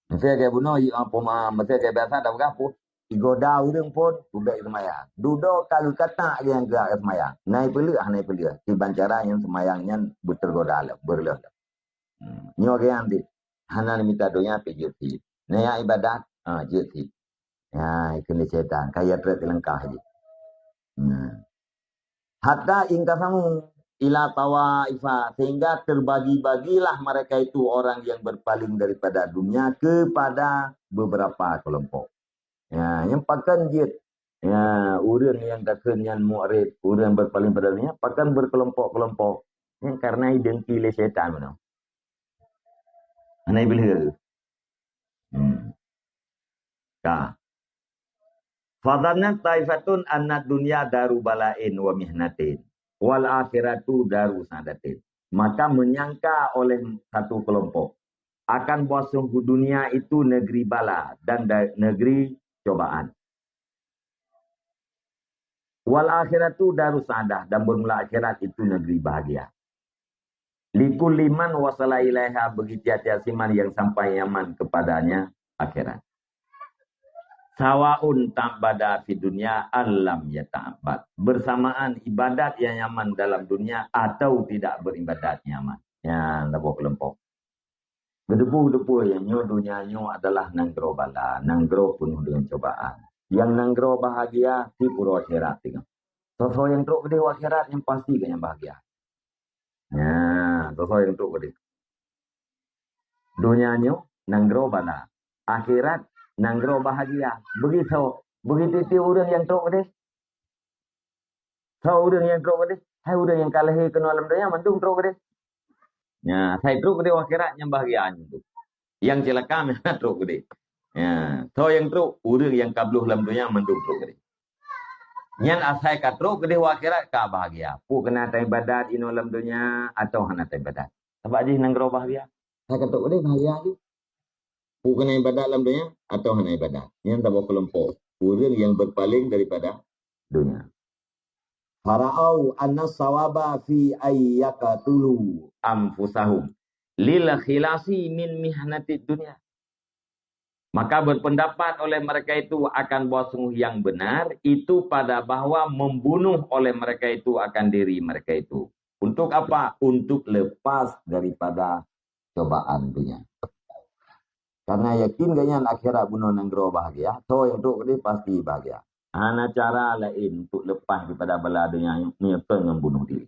Meusé lagée bunoe, i, ah, poma, meusé lagée biasa tapeugah pun, igoda ureuëng pun, udeb seumayang. Dudoe ka geukatak nyang geujak seumayang. Nai peuleueh, nai peuleueh. Kiban cara nyang seumayang nyan beuteugoda lom, beureuloh lom. Hmm. Nyoe geuh nyan deh. Hana mita donya pih jeuet sit. Naya ibadat, ha, jeuet sit. Ya, ikheun lé syaitan, kaya trek leungkah jih. Nah. Hatta inqasamu ila tawaifa, sehingga terbagi-bagilah mereka itu orang yang berpaling daripada dunia kepada beberapa kelompok. Ya, nyang pakon jeuet, ya, ureuëng nyang takheun nyan mu'rid, ureuëng berpaling pada dunia, pakon berkelompok-kelompok. Nyan karena idengki lé syaitan meunoe. Hana iblih. Hmm. Ka. Fadhannat taifatun anna dunya daru bala'in wa mihnatin, wal akhiratu daru sa'adatin. Maka menyangka oleh satu kelompok akan bahwa sungguh dunia itu negeri bala dan da-, negeri cobaan. Wal akhiratu daru sa'adah, dan bermula akhirat itu negeri bahagia. Likulli man wasala ilaiha, bagi tiap-tiap siman yang sampai nyaman kepadanya akhirat. Sawaun ta'bada fi dunya allam yata'abbad. Bersamaan ibadat yang nyaman dalam dunia atau tidak beribadat nyaman. Nyan saboh kelompok. Geudeubu-deubu nyang nyoe, dunia nyoe adalah nanggroe bala, nanggroe peunoh deungon cobaan. Nyang nanggroe bahagia, tiep uroe akhirat teungoh. Soe-soe nyang trok keudeh u akhirat nyang pasti geuh nyang bahagia. Nah, soe-soe nyang trok keudeh. Dunia nyoe nanggroe bala, akhirat nanggroe bahagia. Begitu, begitu tiep ureuëng nyang trok keudeh. Soe ureuëng nyang trok keudeh? Hai ureuëng nyang ka lahé keunoe lam donya mandum trok keudeh. Nya, sai trok keudeh u akhirat nyang bahagia nyan tu. Nyang ceulaka meunan trok keudeh. Nya, soe nyang trok? Ureuëng nyang ka bloh lam donya mandum trok keudeh. Nyan asai ka trok keudeh u akhirat ka bahagia. Peue keunan taibadat inoe lam donya atawa hana taibadat? Sabab jih nanggroe bahagia. Asai ka trok keudeh bahagia jih. Peue keunan ibadat lam donya atawa hana ibadat? Nyan saboh kelompok ureuëng nyang berpaling daripada donya. Fara'au anna sawaba fi ay yaqtulu anfusahum lil khilasi min mihnatid dunya. Maka berpendapat oleh mereka itu akan bahwa sungguh yang benar itu pada bahwa membunuh oleh mereka itu akan diri mereka itu. Untuk apa? Untuk lepas daripada cobaan dunia. Karena yakin gobnyan akhirat bunoe nanggroe bahagia, soe nyang trok keudeh pasti bahagia. Hana cara laén untuk lepas daripada bala dunia nyoe meunyoe kon ngon bunuh diri.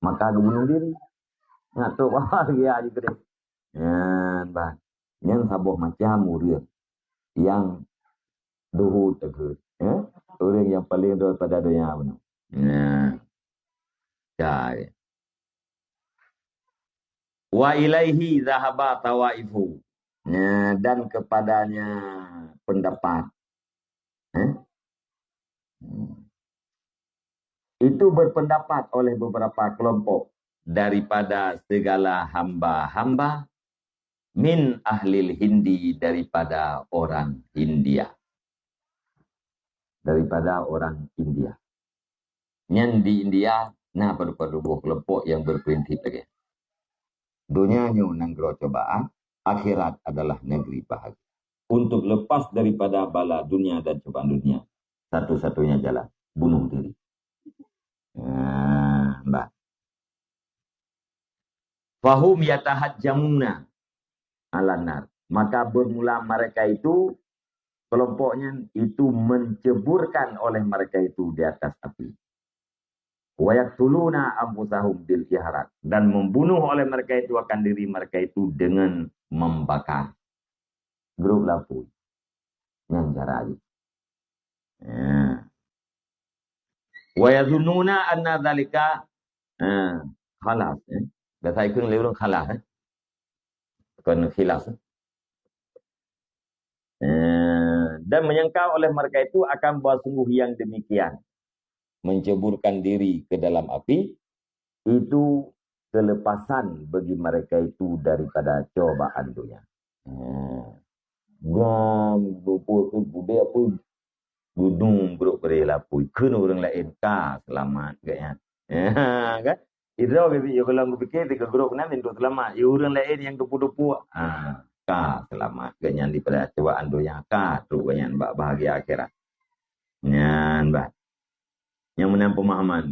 Maka geubunuh diri. Ngat trok bahagia jih keudeh. Nyan bah. Nyan saboh macam ureuëng nyang duhut teugét, ya. Ureuëng nyang paléng daripada donya bunoe. Nah. Cai. Wa ilaihi zahaba tawaifu. Nah, dan kepadanya pendapat. Eh? Hmm. Itu berpendapat oleh beberapa kelompok daripada segala hamba-hamba min ahlil Hindi, daripada orang India. Daripada orang India. Nyan di India na padub-padub boh kelompok nyang berprinsip lagée. Donya nyoe nanggroe cobaan, akhirat adalah negeri bahagia. Untuk lepas daripada bala dunia dan cobaan dunia, satu-satunya jalan, bunuh diri. Nah, bah. Fahum yatahajjamuna 'alan nar. Maka bermula mereka itu, kelompok nyan itu menceburkan oleh mereka itu di atas api. Wa yaqtuluna anfusahum bil ihraq, dan membunuh oleh mereka itu akan diri mereka itu dengan membakar. Grup lapui. Nyan cara jih. Ha. Wa yazunnuna anna dzalika, ha, khalas, eh. Biasa ikut lé ureuëng khalas, eh. Bukan khilas, eh. Eh, dan menyangka oleh mereka itu akan bahwa sungguh yang demikian menceburkan diri ke dalam api itu kelepasan bagi mereka itu daripada cobaan dunia. Ha. Gam, luput tu budek apa? Gunung brok beri lapui. Kheun ureuëng laén ka selamat gobnyan. Ha, kan? Idroe geubi yo golom geupike tiga grup nan untuk selamat. Yo ureuëng laén nyang tupu-tupu, ha, ka selamat gobnyan daripada cobaan dunia, ka trok gobnyan bak bahagia akhirat. Nyan bah. Nyang meunan pemahaman.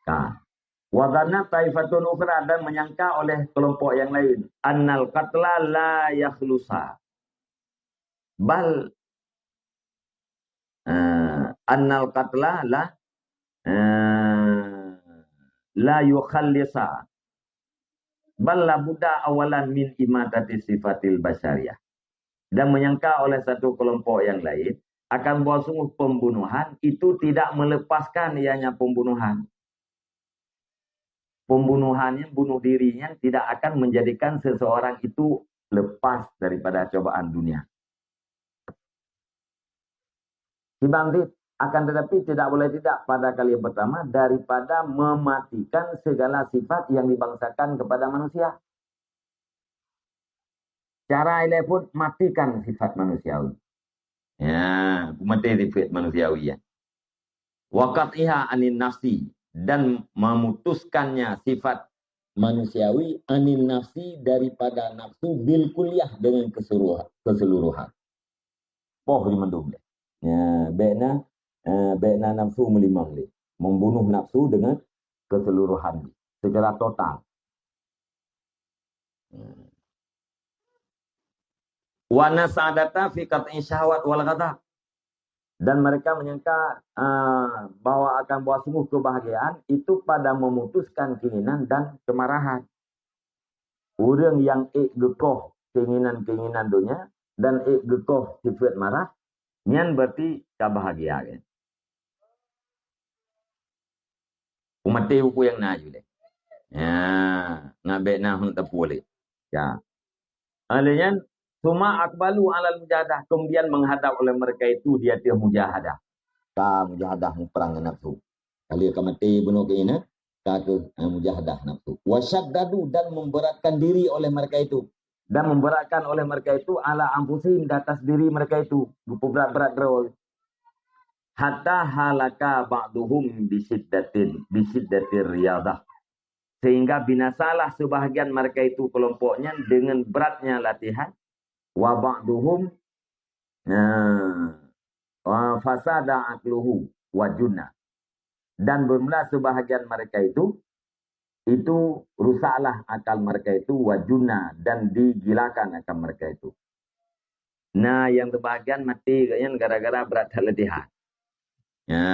Ka. Wa dhanna taifatun ukhra, dan menyangka oleh kelompok yang lain, annal qatla la yakhlusa. Bal, eh, annal qatla la, eh, la yukhallisa. Bal la budda awalan min imatati sifatil basyariyah. Dan menyangka oleh satu kelompok yang lain akan bahwa sungguh pembunuhan itu tidak melepaskan ianya pembunuhan. Pembunuhan yang bunuh diri yang tidak akan menjadikan seseorang itu lepas daripada cobaan dunia. Sibangkit, akan tetapi tidak boleh tidak pada kali yang pertama daripada mematikan segala sifat yang dibangsakan kepada manusia. Cara ilée pun matikan sifat manusiawi. Ya, mati sifat manusiawi ya. Wa qat'iha anin nafsi, dan memutuskannya sifat manusiawi anin nafsi daripada nafsu bil kulliyah dengan keseluruhan, keseluruhan. Poh di mandum deh. Ya, bèk na, eh, bèk na nafsu meulimong deh. Membunuh nafsu dengan keseluruhan secara total. Wa nas'adata fi qat'i syahwat wal ghadab. Dan mereka menyangka, ah, bahwa akan bahwa sungguh kebahagiaan itu pada memutuskan keinginan dan kemarahan. Ureuëng nyang ék geukoh keinginan-keinginan donya dan ék geukoh sifat marah, nyan berarti ka bahagia kan. Umat teuh buku nyang na ju lé. Ya, ngat bèk na hon tapue lé. Ya. Oleh nyan, suma akbalu alal mujahadah, kemudian menghadap oleh mereka itu di atas mujahadah. Ka mujahadah muprang ngon nafsu. Kali ka maté bunoe keuh nyan, ka keuh, eh, mujahadah nafsu. Wasyaddadu, dan memberatkan diri oleh mereka itu. Dan memberatkan oleh mereka itu ala anfusihim, di atas diri mereka itu. Geupeuberat-berat droe. Hatta halaka ba'duhum bisyiddatin, bisyiddatir riyadah. sehingga binasalah sebahagian mereka itu kelompok nyan dengan beratnya latihan. Wa ba'duhum, nah, wa fasada aqluhu wa junna. Dan bermula sebahagian mereka itu, itu rusaklah akal mereka itu, wa junna, dan digilakan akal mereka itu. Nah, yang sebahagian mati kat nyan gara-gara berat that latihan. Ya.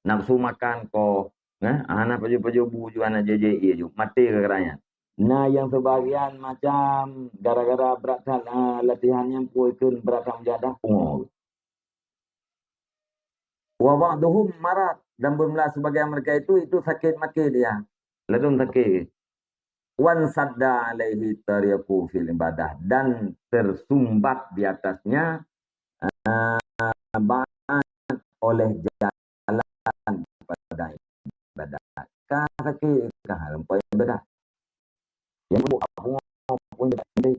Nafsu makan koh, eh? Hana pajoh-pajoh bu ju, hana jejek ie ju. Mati gara-gara nyan. Nah, yang sebahagian macam gara-gara berat that, ah, latihan nyan pue ikun berat that mujahadah, pungo. Wa ba'duhum marad, dan bermula sebahagian mereka itu, itu sakit makin dia. Ladom sakit. Wan sadda alaihi tariqu fil ibadah, dan tersumbat di atasnya, ah, ba'an oleh jalan pada ibadah. Ka sakit, ka lumpah ibadah. Yang bu aku pun jadi.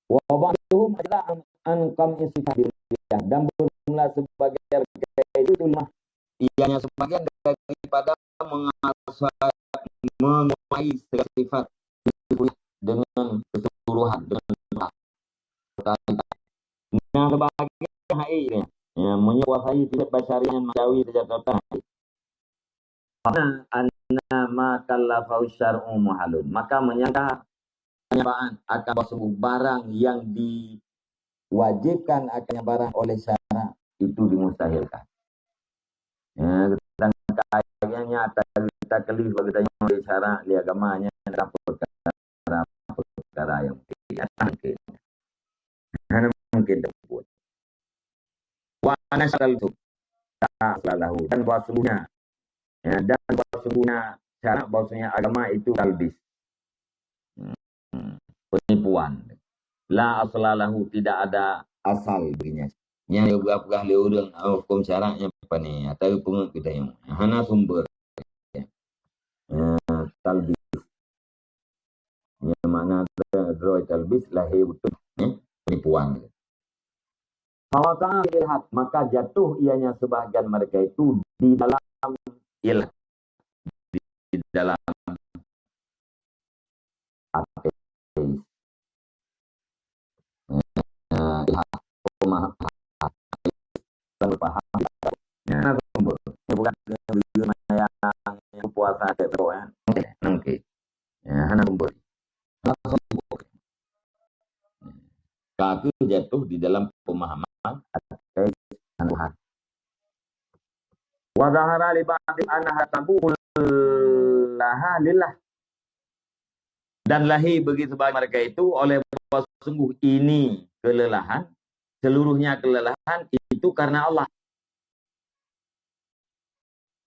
Wa ba'duhum ajza an, an kam sifat diriah, dan bermula sebahagian itu lemah. Ianya sebahagian daripada menguasai, menguasai sifat dengan keseluruhan, dengan totalitas. Nah, sebahagian hai, ya, menguasai sifat basyariah manusiawi secara total. Karena anna ma kallafahu syar'u muhalun. Maka menyangka, menyangka akan bahwa sungguh barang yang diwajibkan akan barang oleh syarak itu dimustahilkan. Ya, sedangkan akhirnya nyata kita kelih bagi tanya oleh syarak, di agamanya dalam perkara, perkara yang mungkin. Hana mungkin tersebut. Wa anna syar'al tak selalu, dan bahwa sungguhnya, ya, dan bahwa sungguhnya syarak, bahwasanya agama itu talbis. Hmm, penipuan. La asla lahu, tidak ada asal baginya. Nyang peugah-peugah lé ureuëng, oh, hukum syarak nyan apa ni? Atau peungeut kita yang hana sumber. Ya. Eh, talbis. Yang makna droe talbis lahir beutôi, eh, penipuan. Fawaqa'a fil ilhad, maka jatuh ianya sebahagian mereka itu di dalam ilhad, di dalam ateis. Eh, ilhad, pemahaman paham. Ya, sumber. Ini bukan video yang puasa, ya. Oke, oke. Ya, hana sumber. Hana sumber. Kafir jatuh di dalam pemahaman ateis Tuhan. Wa zahara li ba'di annaha tabu'u laha lillah. Dan lahir bagi sebagian mereka itu oleh bahwa sungguh ini kelelahan, seluruhnya kelelahan itu karena Allah.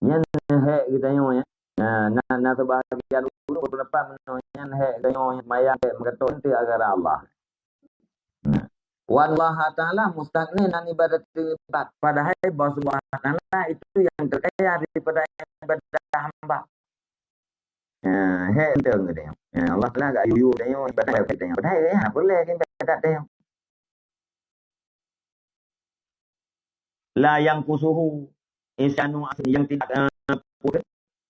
Nyan hek geutanyoe, ya. Nah, na, na sebahagian ureuëng berpendapat meunoe nyan hek geutanyoe, mayang hek meukeutôt teuh gara-gara Allah. Nah. Wa Allah Ta'ala mustaghnin an ibadatil ibad. Padahai bahwa Allah Ta'ala itu yang terkaya daripada ibadah hamba. Nah, hek entong geutanyoe. Nah, Allah Ta'ala gak yuyu geutanyoe ibadah geutanyoe. Padahai, ya, boleh ibadah geutanyoe. La yanqusuhu isyanu asin, yang tidak, eh,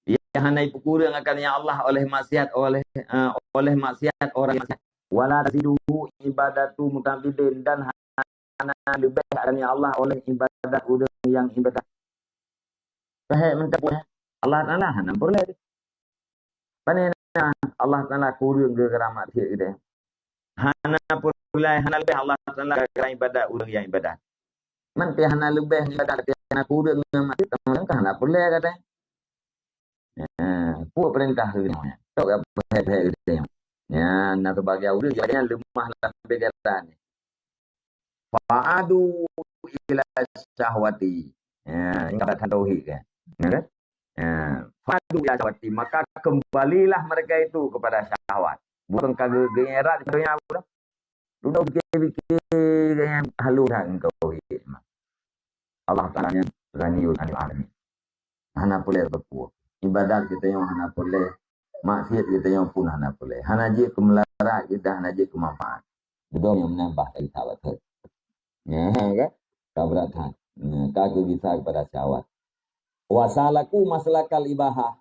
yang hana dipeureueng akan ya Allah oleh maksiat, oleh, eh, oleh maksiat orang maksiat. Wala taziduhu ibadatu muta'abbidin, dan hana leubeh akan ya Allah oleh ibadat ureuëng yang ibadat. Paham mantap, ya? Allah Ta'ala hana peureulée. Pane na Allah Ta'ala kureueng geugera maksiat geude. Hana peureulée, hana leubeh Allah Ta'ala geugera ibadat ureuëng yang ibadat. Mantap hana leubeh ibadat, tapi hana kureueng ngon maksiat, maka hana peureulée kata. Ya, peue peurintah geude. Tok ya, pehe-pehe geude. Ya, na sebagai ureuëng yang lemah lam pikiran. Fa'adu ila syahwati. Ya, ingat tauhid kan? Ya kan? Ya. Fa'adu ila syahwati, maka kembalilah mereka itu kepada syahwat. Bukan kagak gerak di dunia apa dah. Dunia fikir-fikir yang halus dah engkau hik. Allah Ta'ala yang Ghaniyun 'anil 'alamin. Hana peureulée beupue. Ibadat geutanyoe hana peureulée. Maksiat geutanyoe pun hana peureulée. Hana jeuet keu meularat geutanyoe, hana jeuet keu manfaat. Beudôh nyang meunambah dari sahabat. Ya, kan? Ka brat that. Ya, ka geugisa kepada syahwat. Wa salaku maslakal ibahah.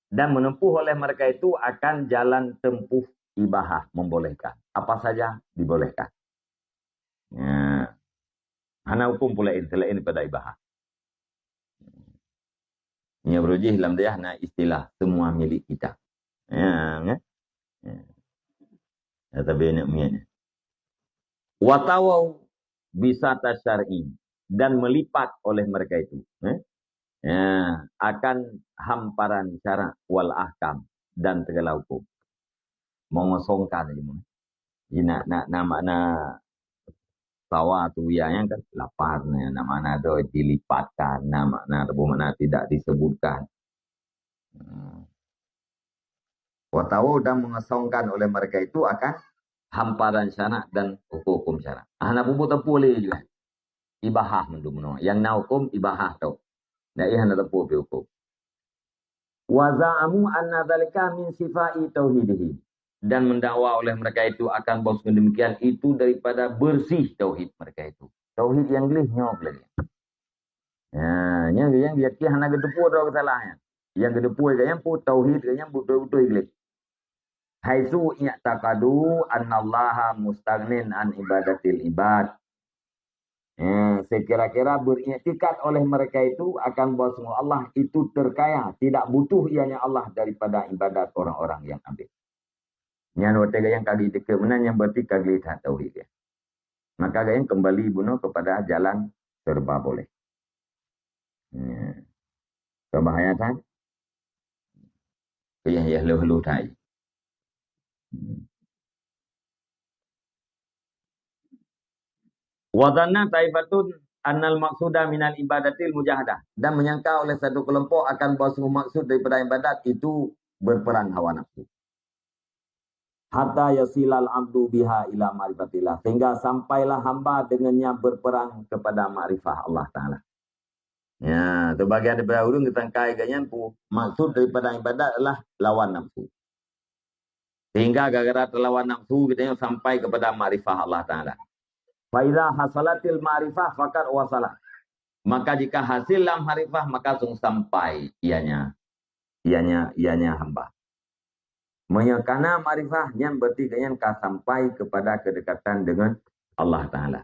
Dan menempuh oleh mereka itu akan jalan tempuh ibahah, membolehkan. Apa saja dibolehkan. Ya. Hana hukum pula lain selain daripada ibahah. Nya beurujih lam dayah na istilah semua milik kita. Ya, kan? Ya. Ya, tapi nak miet. Watawau bisa tasyar'i dan melipat oleh mereka itu. Eh? Ya, akan hamparan syarak wal ahkam dan segala hukum. Mengosongkan ilmu. Jadi nak, nak, nak makna sawa tu ya, yang kan lapar ni, nak makna ada dilipatkan, nak makna ada makna tidak disebutkan. Hmm. Watawau dan mengosongkan oleh mereka itu akan hamparan syarak dan hukum-hukum syarak. Ah, nak bubuh tepu lagi juga. Ibahah mendung menoa. Yang na hukum ibahah tu. Nak iya hana tepu pi hukum. Wa za'amu anna dzalika min sifai tauhidihim. Dan mendakwa oleh mereka itu akan bahwa demikian itu daripada bersih tauhid mereka itu. Tauhid yang gleh nyoe lagi. Ya, yang yang yakin hana geuteupeue doa kesalahan. Yang geuteupeue ke yang pun tauhid ke yang betul-betul gleh. Haitsu i'taqadu annallaha mustaghnin an ibadatil ibad. Eh, sekira-kira beriktikad oleh mereka itu akan bahwa Allah itu terkaya, tidak butuh ianya Allah daripada ibadat orang-orang yang ambil. Nyan watée gayang kagi dikeue meunan, nyan berarti kagi that tauhid dia. Maka gayang kembali bunoe kepada jalan serba boleh. Ya. Kebahayaan. Keu yah, yah leuh-leuh thai. Wa dhanna taifatun annal maqsuda minal ibadatil mujahadah. Dan menyangka oleh satu kelompok akan bahwa sungguh maksud daripada ibadat itu berperang hawa nafsu. Hatta yasilal abdu biha ila ma'rifatillah. Sehingga sampailah hamba dengannya berperang kepada makrifah Allah Ta'ala. Ya, sebagian daripada ureuëng geutangkai ganyan pu, maksud daripada ibadat adalah lawan nafsu. Sehingga gara-gara terlawan nafsu, kita yang sampai kepada makrifah Allah Ta'ala. Fa idza hasalatil ma'rifah faqad wasalah. Maka jika hasil lam makrifah, maka sungguh sampai ianya, ianya, ianya hamba. Meunyoe kana makrifah, nyan berarti ganyan ka sampai kepada kedekatan dengan Allah Ta'ala.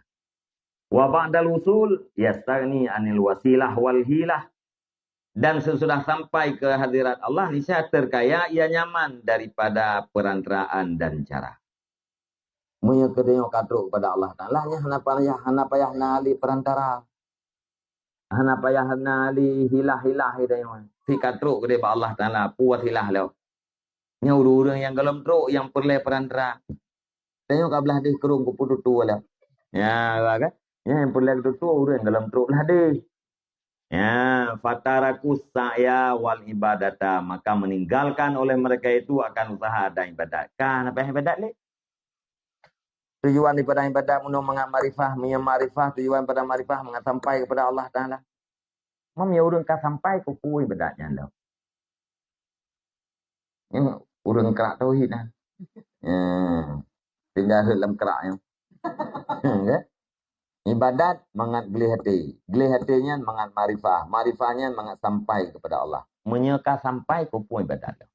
Wa ba'dal usul yastagni anil wasilah wal hilah. Dan sesudah sampai ke hadirat Allah, niscaya terkaya ia nyaman daripada perantaraan dan cara. Meunyoe keudeh ka trok kepada Allah Ta'ala, nyan hana payah, hana payah na lé perantara. Hana payah na lé hilah-hilah idayong. Si ka trok keudeh bak Allah Ta'ala, puas hilah lom. Nyan ureuëng-ureuëng nyang gohlom trok nyang peureulée peurantara. Tanyoe ka blah deh krueng keu peututoe lah. Ya, kan? Nyan nyang peureulée tutoe ureuëng gohlom trok blah deh. Ya, fatarakus sa'ya wal ibadata, maka meninggalkan oleh mereka itu akan usaha dan ibadat. Ka na payah ibadat lé. Tujuan daripada ibadat meunyoe mangat makrifah, meunyoe makrifah, tujuan pada makrifah mangat sampai kepada Allah Ta'ala. Meunyoe ureuëng ka sampai keu peue ibadat nyan lom. Nyoe ureuëng krak tauhid nah. Ya. Tinggal rhot lam krak nyoe. Kan? Ibadat mangat gleh até. Gleh até nyan mangat makrifah. Makrifah nyan mangat sampai kepada Allah. Meunyoe ka sampai keu peue ibadat lom.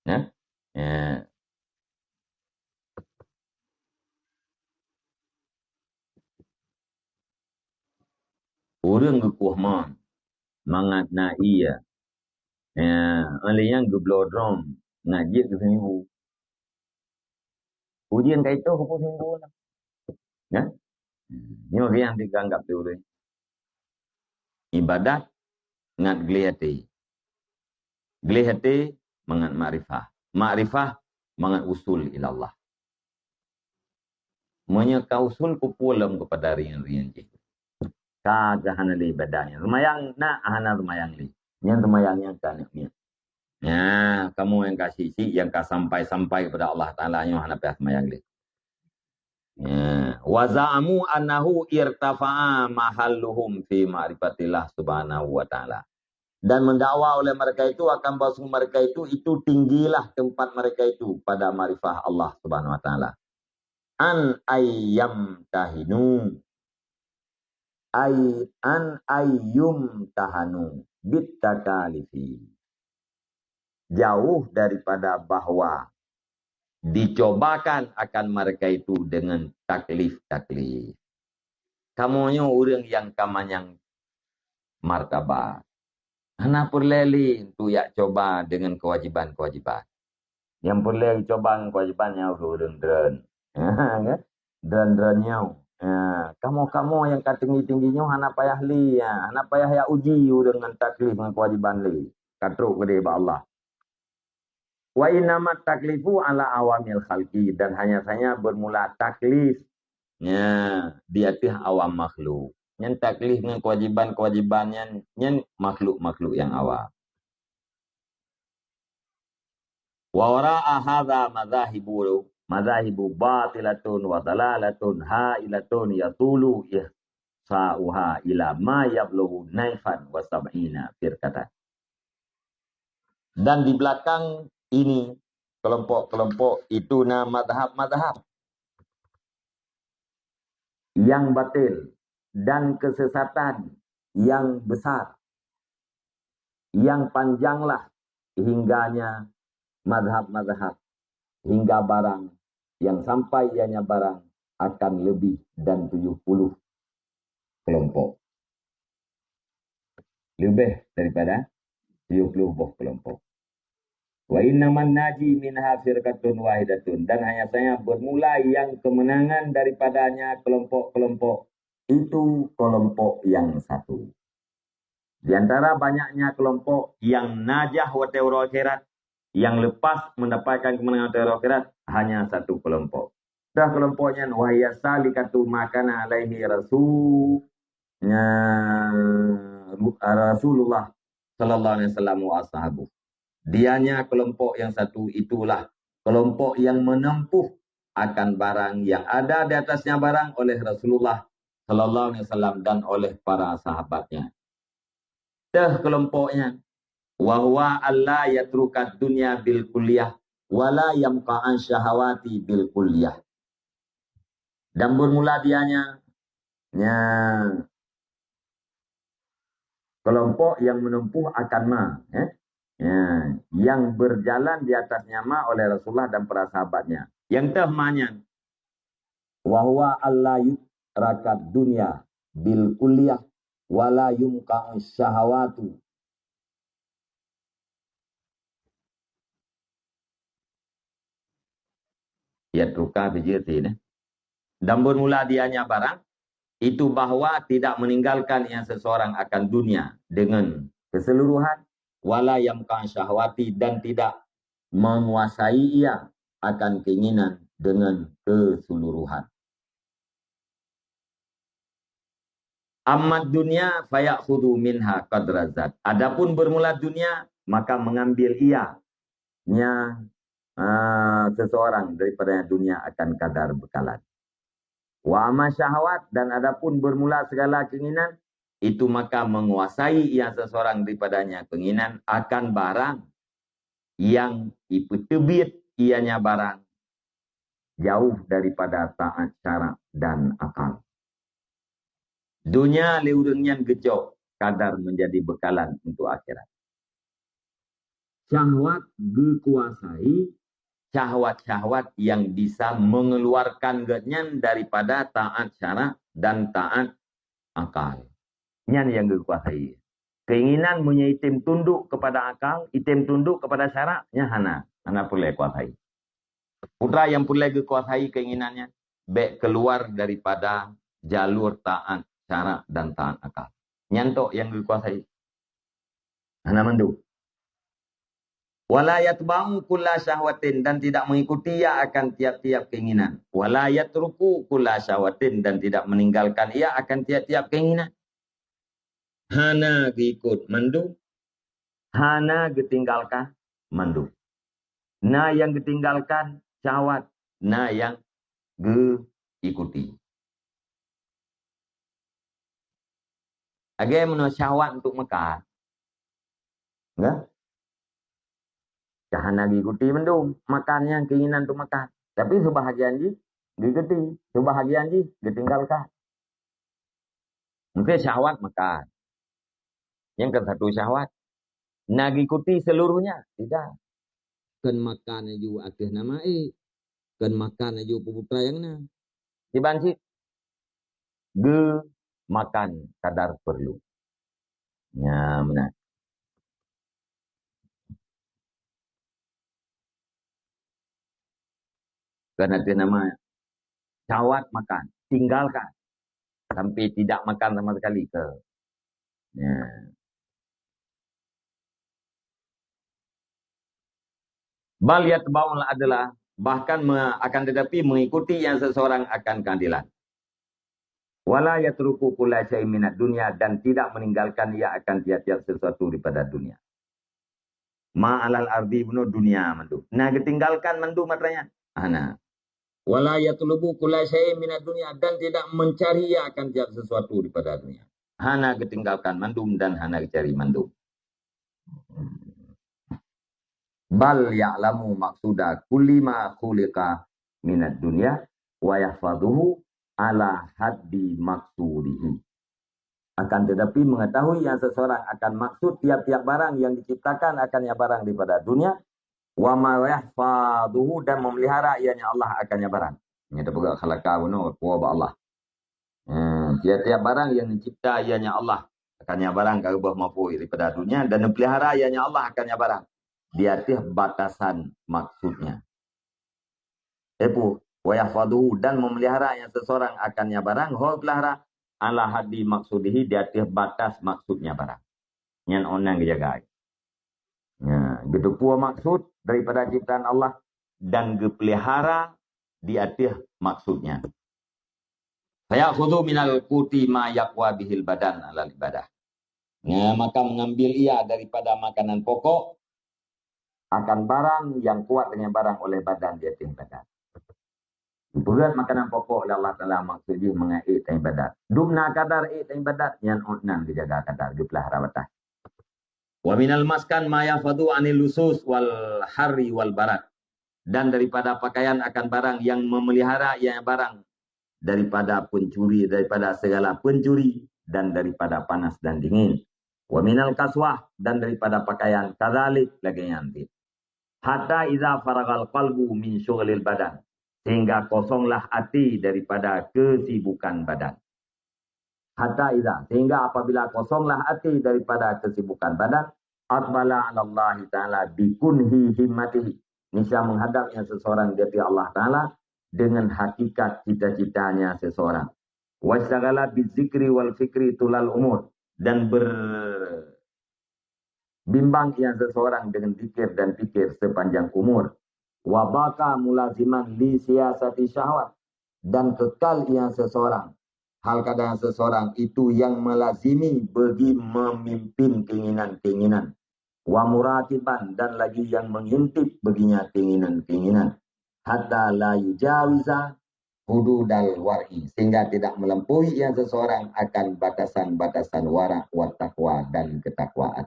Ya? Ya. Ureuëng geukueh mon, mangat na ie. Ya, oleh nyang geubloe drom, ngat jeuet keu seuminggu. Ujian ka itu keu seuminggu lah. Ya? Nyoe nyang dianggap di ureuëng. Ibadat ngat gleh até. Gleh até mangat makrifah. Makrifah mangat usul ilallah. Meunyoe ka usul keu peue lom kepada rian-rian jih. Ka, ka hana lé ibadat nyan. Seumayang na, hana seumayang lé. Nyan seumayang nyan ka neuk miet. Nah, kamu yang ka sik-sik, yang ka sampai-sampai kepada Allah Ta'ala nyoe hana payah seumayang lé. Ya, wa za'amu annahu irtafa'a mahalluhum fi ma'rifatillah subhanahu wa ta'ala. Dan mendakwa oleh mereka itu akan bahwa mereka itu, itu tinggilah tempat mereka itu pada makrifah Allah Subhanahu wa Ta'ala. An ayyam tahinu. Ay, an ayyum tahanu. bit takalifi. Jauh daripada bahwa dicobakan akan mereka itu dengan taklif-taklif. Kamoe nyoe ureuëng nyang ka manyang martabat. Hana peureulée lé untuk jak coba dengan kewajiban-kewajiban. Nyang peureulée coba ngon kewajiban nyan ureuëng-ureuëng drön. Drön-drön nyoe. Ha, kamoe-kamoe nyang ka tinggi-tinggi nyoe hana payah lé, ha, hana payah jak uji ureuëng ngon taklif ngon kewajiban lé. Ka trok keudeh bak Allah. Wa innamat taklifu ala awamil khalqi, dan hanya saja bermula taklif, ya, di ateueh awam makhluk. Nyan taklif ngon kewajiban-kewajiban nyan, nyan makhluk-makhluk nyang awam. Wa wara'a hadza madzahibu, madzahibu batilatun wa dalalatun hailatun yatulu ihsa'uha ila ma yablughu naifan wa sab'ina firqatan. Dan di belakang ini kelompok-kelompok itu na madhab-madhab yang batil dan kesesatan yang besar, yang panjanglah hingganya madhab-madhab, hingga barang yang sampai ianya barang akan lebih dan tujuh puluh kelompok. Lebih daripada tujuh puluh boh kelompok. Wa innaman naji minha firqatun wahidatun, dan hanya saja bermula yang kemenangan daripadanya kelompok-kelompok itu kelompok yang satu. Di antara banyaknya kelompok yang najah watée uroe akhirat, yang lepas mendapatkan kemenangan watée uroe akhirat, hanya satu kelompok. Dah kelompok nyan, wa hiya salikatu ma kana alaihi rasul, nya, Rasulullah sallallahu alaihi wasallam wa ashabuh. Dianya kelompok yang satu itulah kelompok yang menempuh akan barang yang ada di atasnya barang oleh Rasulullah sallallahu alaihi wasallam dan oleh para sahabatnya. Teuh kelompok nyan, wa huwa alla yatrukad dunya bil kulliyah wa la yamqa'an syahawati bil kulliyah. Dan bermula dianya, nya, kelompok yang menempuh akan ma, eh? Ya, yang berjalan di atasnya ma oleh Rasulullah dan para sahabatnya. Yang teuh ma nyan, wa huwa alla yutrakad dunya bil kulliyah wa la yumqa'u syahawatu. Ya, truka bijir sini. Dan bermula dianya barang itu bahwa tidak meninggalkan yang seseorang akan dunia dengan keseluruhan, wala yamka syahwati, dan tidak menguasai ia akan keinginan dengan keseluruhan. Amma dunya fayakhudhu minha qadra zat. Adapun bermula dunia, maka mengambil ia, nya, ah, seseorang daripada dunia akan kadar bekalan. Wa amma syahwat, dan adapun bermula segala keinginan, itu maka menguasai ia seseorang daripadanya keinginan akan barang yang ipeuteubiet ianya barang jauh daripada taat syarak dan akal. Dunia lé ureuëng nyan geucok kadar menjadi bekalan untuk akhirat. Syahwat geukuasai, syahwat-syahwat yang bisa mengeluarkan geuhnyan daripada taat syarak dan taat akal. Nyan nyang geukuasai. Keinginan meunyoe item tunduk kepada akal, item tunduk kepada syarak, nyan hana, hana peureulée kuasai. Putra nyang peureulée geukuasai keinginan nyan, bék keluar daripada jalur taat syarak dan taat akal. Nyan tok nyang geukuasai. Hana mandum. Wala yatba'u kulla syahwatin, dan tidak mengikuti ia akan tiap-tiap keinginan. Wala yatruku kulla syahwatin, dan tidak meninggalkan ia akan tiap-tiap keinginan. Hana geuikot mandum, hana geutinggalkan mandum. Na nyang geutinggalkan syahwat, na nyang geuikuti. Lagée meunoe syahwat untuk makan. Nggak? Dah hana geuikuti mandum, makan nyan keinginan untuk makan. Tapi sebahagian jih geuikuti, sebahagian jih geutinggalkan. Mungkin syahwat makan. Nyang kan satu syahwat. Na geuyue ikuti seluruhnya? Tidak. Kon makan laju ateueh nama ék. Kon makan laju putra nyang na. Kiban cit? Geumakan kadar perlu. Nya meunan. Kan ada nama syahwat makan, tinggalkan. Sampai tidak makan sama sekali ke. Ya. Bal yatba'ul adla, bahkan me-, akan tetapi mengikuti yang seseorang akan keadilan. Wala yatruku kulla syai'in minad dunya, dan tidak meninggalkan ia akan tiap-tiap sesuatu daripada dunia. Ma alal ardi bunoe dunia mandum. Na geutinggalkan mandum atra nyan? Hana. Wala yatlubu kulla syai'in minad dunya, dan tidak mencari ia akan tiap sesuatu daripada dunia. Hana geutinggalkan mandum dan hana geucari mandum. Bal ya'lamu maqsuda kulli ma khuliqa minad dunya wa yahfazuhu ala haddi maqsudihi. Akan tetapi mengetahui yang seseorang akan maksud tiap-tiap barang yang diciptakan akan yang barang daripada dunia, wa ma yahfazuhu, dan memelihara ianya Allah akan yang barang. Nyata peugah khalaqah bunoe, kuah bak Allah. Hmm, tiap-tiap barang yang dicipta ianya Allah akan yang barang ka geubah mafui daripada dunia dan memelihara ianya Allah akan yang barang di atas batasan maksudnya. Epu, wa yahfazuhu, dan memelihara yang seseorang akan yang barang, ho pelihara ala haddi maqsudihi, di atas batas maksudnya barang. Nyan onang geujaga. Ya, geuteupeue maksud daripada ciptaan Allah dan geupelihara di ateueh maksudnya. Fayakhudhu minal quti ma yaqwa bihil badan alal ibadah. Nah, maka mengambil ia daripada makanan pokok akan barang yang kuat dengan barang oleh badan di ateueh badan. Beuet makanan pokok oleh Allah Taala maksud jih mengait ibadat. Dum na kadar ék ibadat, nyan ot nan geujaga kadar, geupelihara batas. Wa minal maskan ma yahfadhu anil lusus wal harri wal barad. Dan daripada pakaian akan barang yang memelihara ia barang daripada pencuri, daripada segala pencuri dan daripada panas dan dingin. Wa minal kaswah, dan daripada pakaian kadzalik lagèe nyan cit. Hatta idza faragal qalbu min syughulil badan, sehingga kosonglah hati daripada kesibukan badan. Hatta idza, sehingga apabila kosonglah hati daripada kesibukan badan, aqbala 'ala Allahi Ta'ala bi kunhi himmatihi, niscaya menghadap yang seseorang di hadapan Allah Taala dengan hakikat cita-citanya seseorang. Wasyaghala bizikri wal fikri tulal umur, dan berbimbang ia seseorang dengan zikir dan fikir sepanjang umur. Wa baqa mulaziman li siyasati syahwat, dan kekal ia seseorang, hal keadaan seseorang itu yang melazimi bagi memimpin keinginan-keinginan. Wa muraqiban, dan lagi yang mengintip baginya keinginan-keinginan. Hatta la yujawiza hududal war'i, sehingga tidak melampaui ia seseorang akan batasan-batasan wara' wa taqwa dan ketakwaan.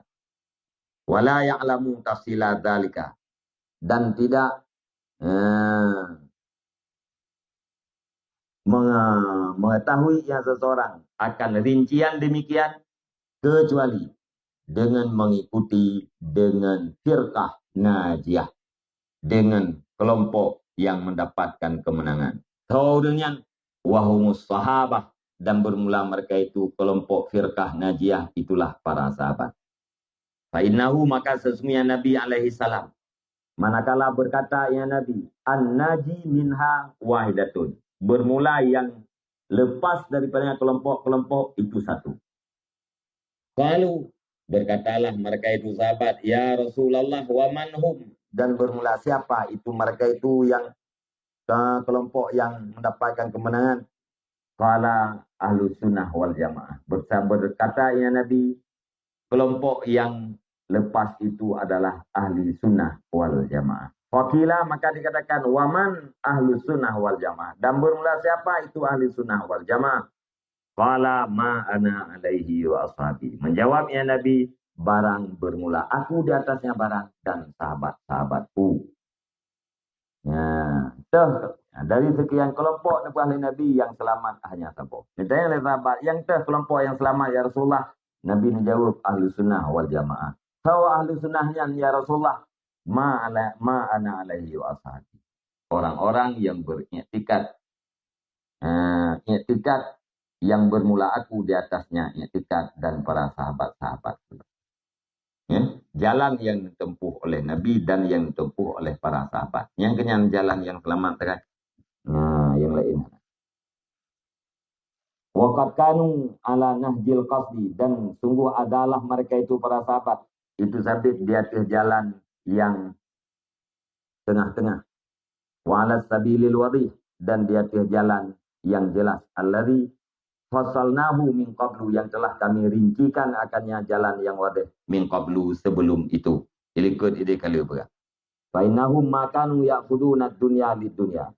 Wa la ya'lamu tafsila dzalika, dan tidak, eh, menge-, mengetahui ia seseorang akan rincian demikian kecuali dengan mengikuti dengan firqah najiyah, dengan kelompok yang mendapatkan kemenangan. Tho ureueng nyan, wahumus sahabah, dan bermula mereka itu kelompok firqah najiyah itulah para sahabat. Fa innahu, maka sesungguhnya Nabi alaihi salam, manakala berkata ia Nabi, "An-naji minha wahidatun." Bermula yang lepas daripada kelompok-kelompok itu satu. Qalu, berkatalah mereka itu sahabat, "Ya Rasulullah, wa man hum?" Dan bermula siapa itu mereka itu yang, eh, kelompok yang mendapatkan kemenangan? Qala ahlu sunnah wal jamaah. Bersa-, berkata ia Nabi, kelompok yang lepas itu adalah ahli sunnah wal jamaah. Faqila, maka dikatakan, "Wa man ahlu sunnah wal jamaah?" Dan bermula siapa itu ahli sunnah wal jamaah? Qala, "Ma ana alaihi wa ashabi." Menjawab ia Nabi, "Barang bermula aku di atasnya barang dan sahabat-sahabatku." Ya, teuh, dari sekian kelompok neupeugah lé Nabi yang selamat hanya saboh. Ditanya lé sahabat, "Nyang teuh kelompok yang selamat, ya Rasulullah?" Nabi neujaweueb, "Ahlu sunnah wal jamaah." "Soe ahlu sunnah nyan, ya Rasulullah?" "Ma ala, ma ana alaihi wa ashabi." Orang-orang yang beriktikad, eh, iktikad yang bermula aku di atasnya iktikad dan para sahabat-sahabat. Ya, jalan yang ditempuh oleh Nabi dan yang ditempuh oleh para sahabat. Nyang keunyan jalan yang selamat teuka. Nah, yang lain. "Wa qad kanu ala nahjil qasdi," dan sungguh adalah mereka itu para sahabat itu sabit di atas jalan yang tengah-tengah. "Wa ala sabilil wadih," dan di atas jalan yang jelas. "Alladzi fassalnahu min qablu," yang telah kami rincikan akannya jalan yang wadih, "min qablu," sebelum itu. Ilikot idéh kali beurah. "Fa innahum ma kanu ya'khuduna dunya lid dunya."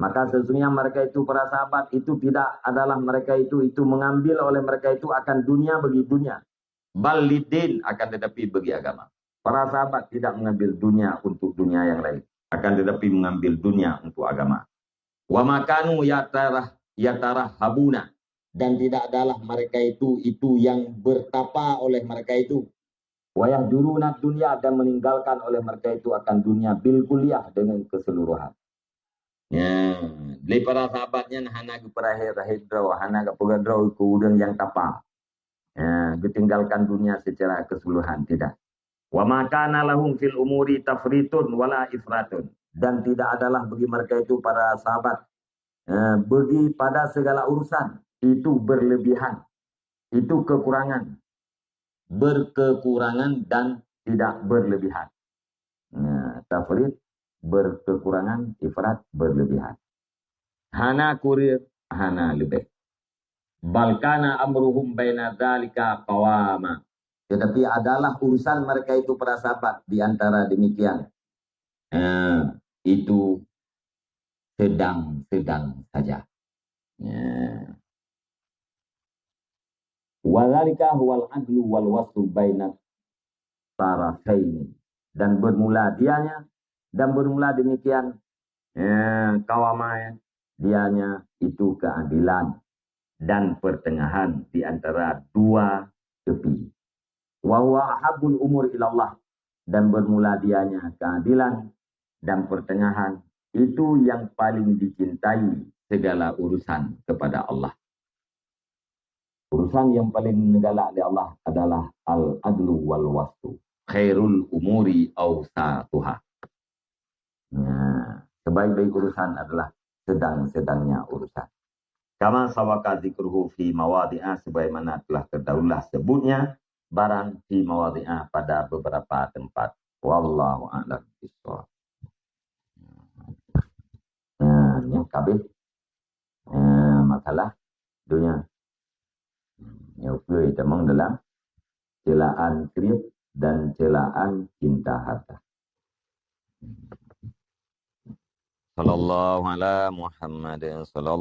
Maka sesungguhnya mereka itu para sahabat itu tidak adalah mereka itu, itu mengambil oleh mereka itu akan dunia bagi dunia. "Bal lid din," akan tetapi bagi agama. Para sahabat tidak mengambil dunia untuk dunia yang lain, akan tetapi mengambil dunia untuk agama. "Wa ma kanu yatarah, yatarahhabuna," dan tidak adalah mereka itu, itu yang bertapa oleh mereka itu. "Wa yahjuruna dunya," dan meninggalkan oleh mereka itu akan dunia bil kulliyah, dengan keseluruhan. Ya, lé para sahabat nyan hana geupeurahé-rahé droe, hana geupeugah droe keu ureuëng nyang tapa. Ya, geutinggalkan dunia secara keseluruhan, tidak. "Wa ma kana lahum fil umuri tafritun wala ifratun." Dan tidak adalah bagi mereka itu para sahabat, eh, bagi pada segala urusan itu berlebihan, itu kekurangan, berkekurangan dan tidak berlebihan. Nah, tafrit berkekurangan, ifrat berlebihan. Hana kureueng, hana leubeh. "Bal kana amruhum baina dzalika qawama." Tetapi adalah urusan mereka itu para sahabat di antara demikian. Eh, itu sedang-sedang saja. Ya. "Wa dzalika huwal adlu wal waslu baina tarafaini." Dan bermula dianya, dan bermula demikian, ya, qawama, dianya itu keadilan dan pertengahan di antara dua tepi. "Wa huwa ahabbul umur ilallah," dan bermula dianya keadilan dan pertengahan itu yang paling dicintai segala urusan kepada Allah. Urusan yang paling digalak di Allah adalah al-adlu wal waslu. Khairul umuri awsatuha. Nah, sebaik-baik urusan adalah sedang-sedangnya urusan. Kama sabaka dzikruhu fi mawadhi'a, sebagaimana telah terdahululah sebutnya, barang fi mawadhi'a, pada beberapa tempat. Wallahu a'lam bishawab. Nah, nyoe ka habéh, eh, masalah dunia. Nyoe peue tamong dalam celaan kriet dan celaan cinta harta. Sallallahu ala Muhammadin sallallahu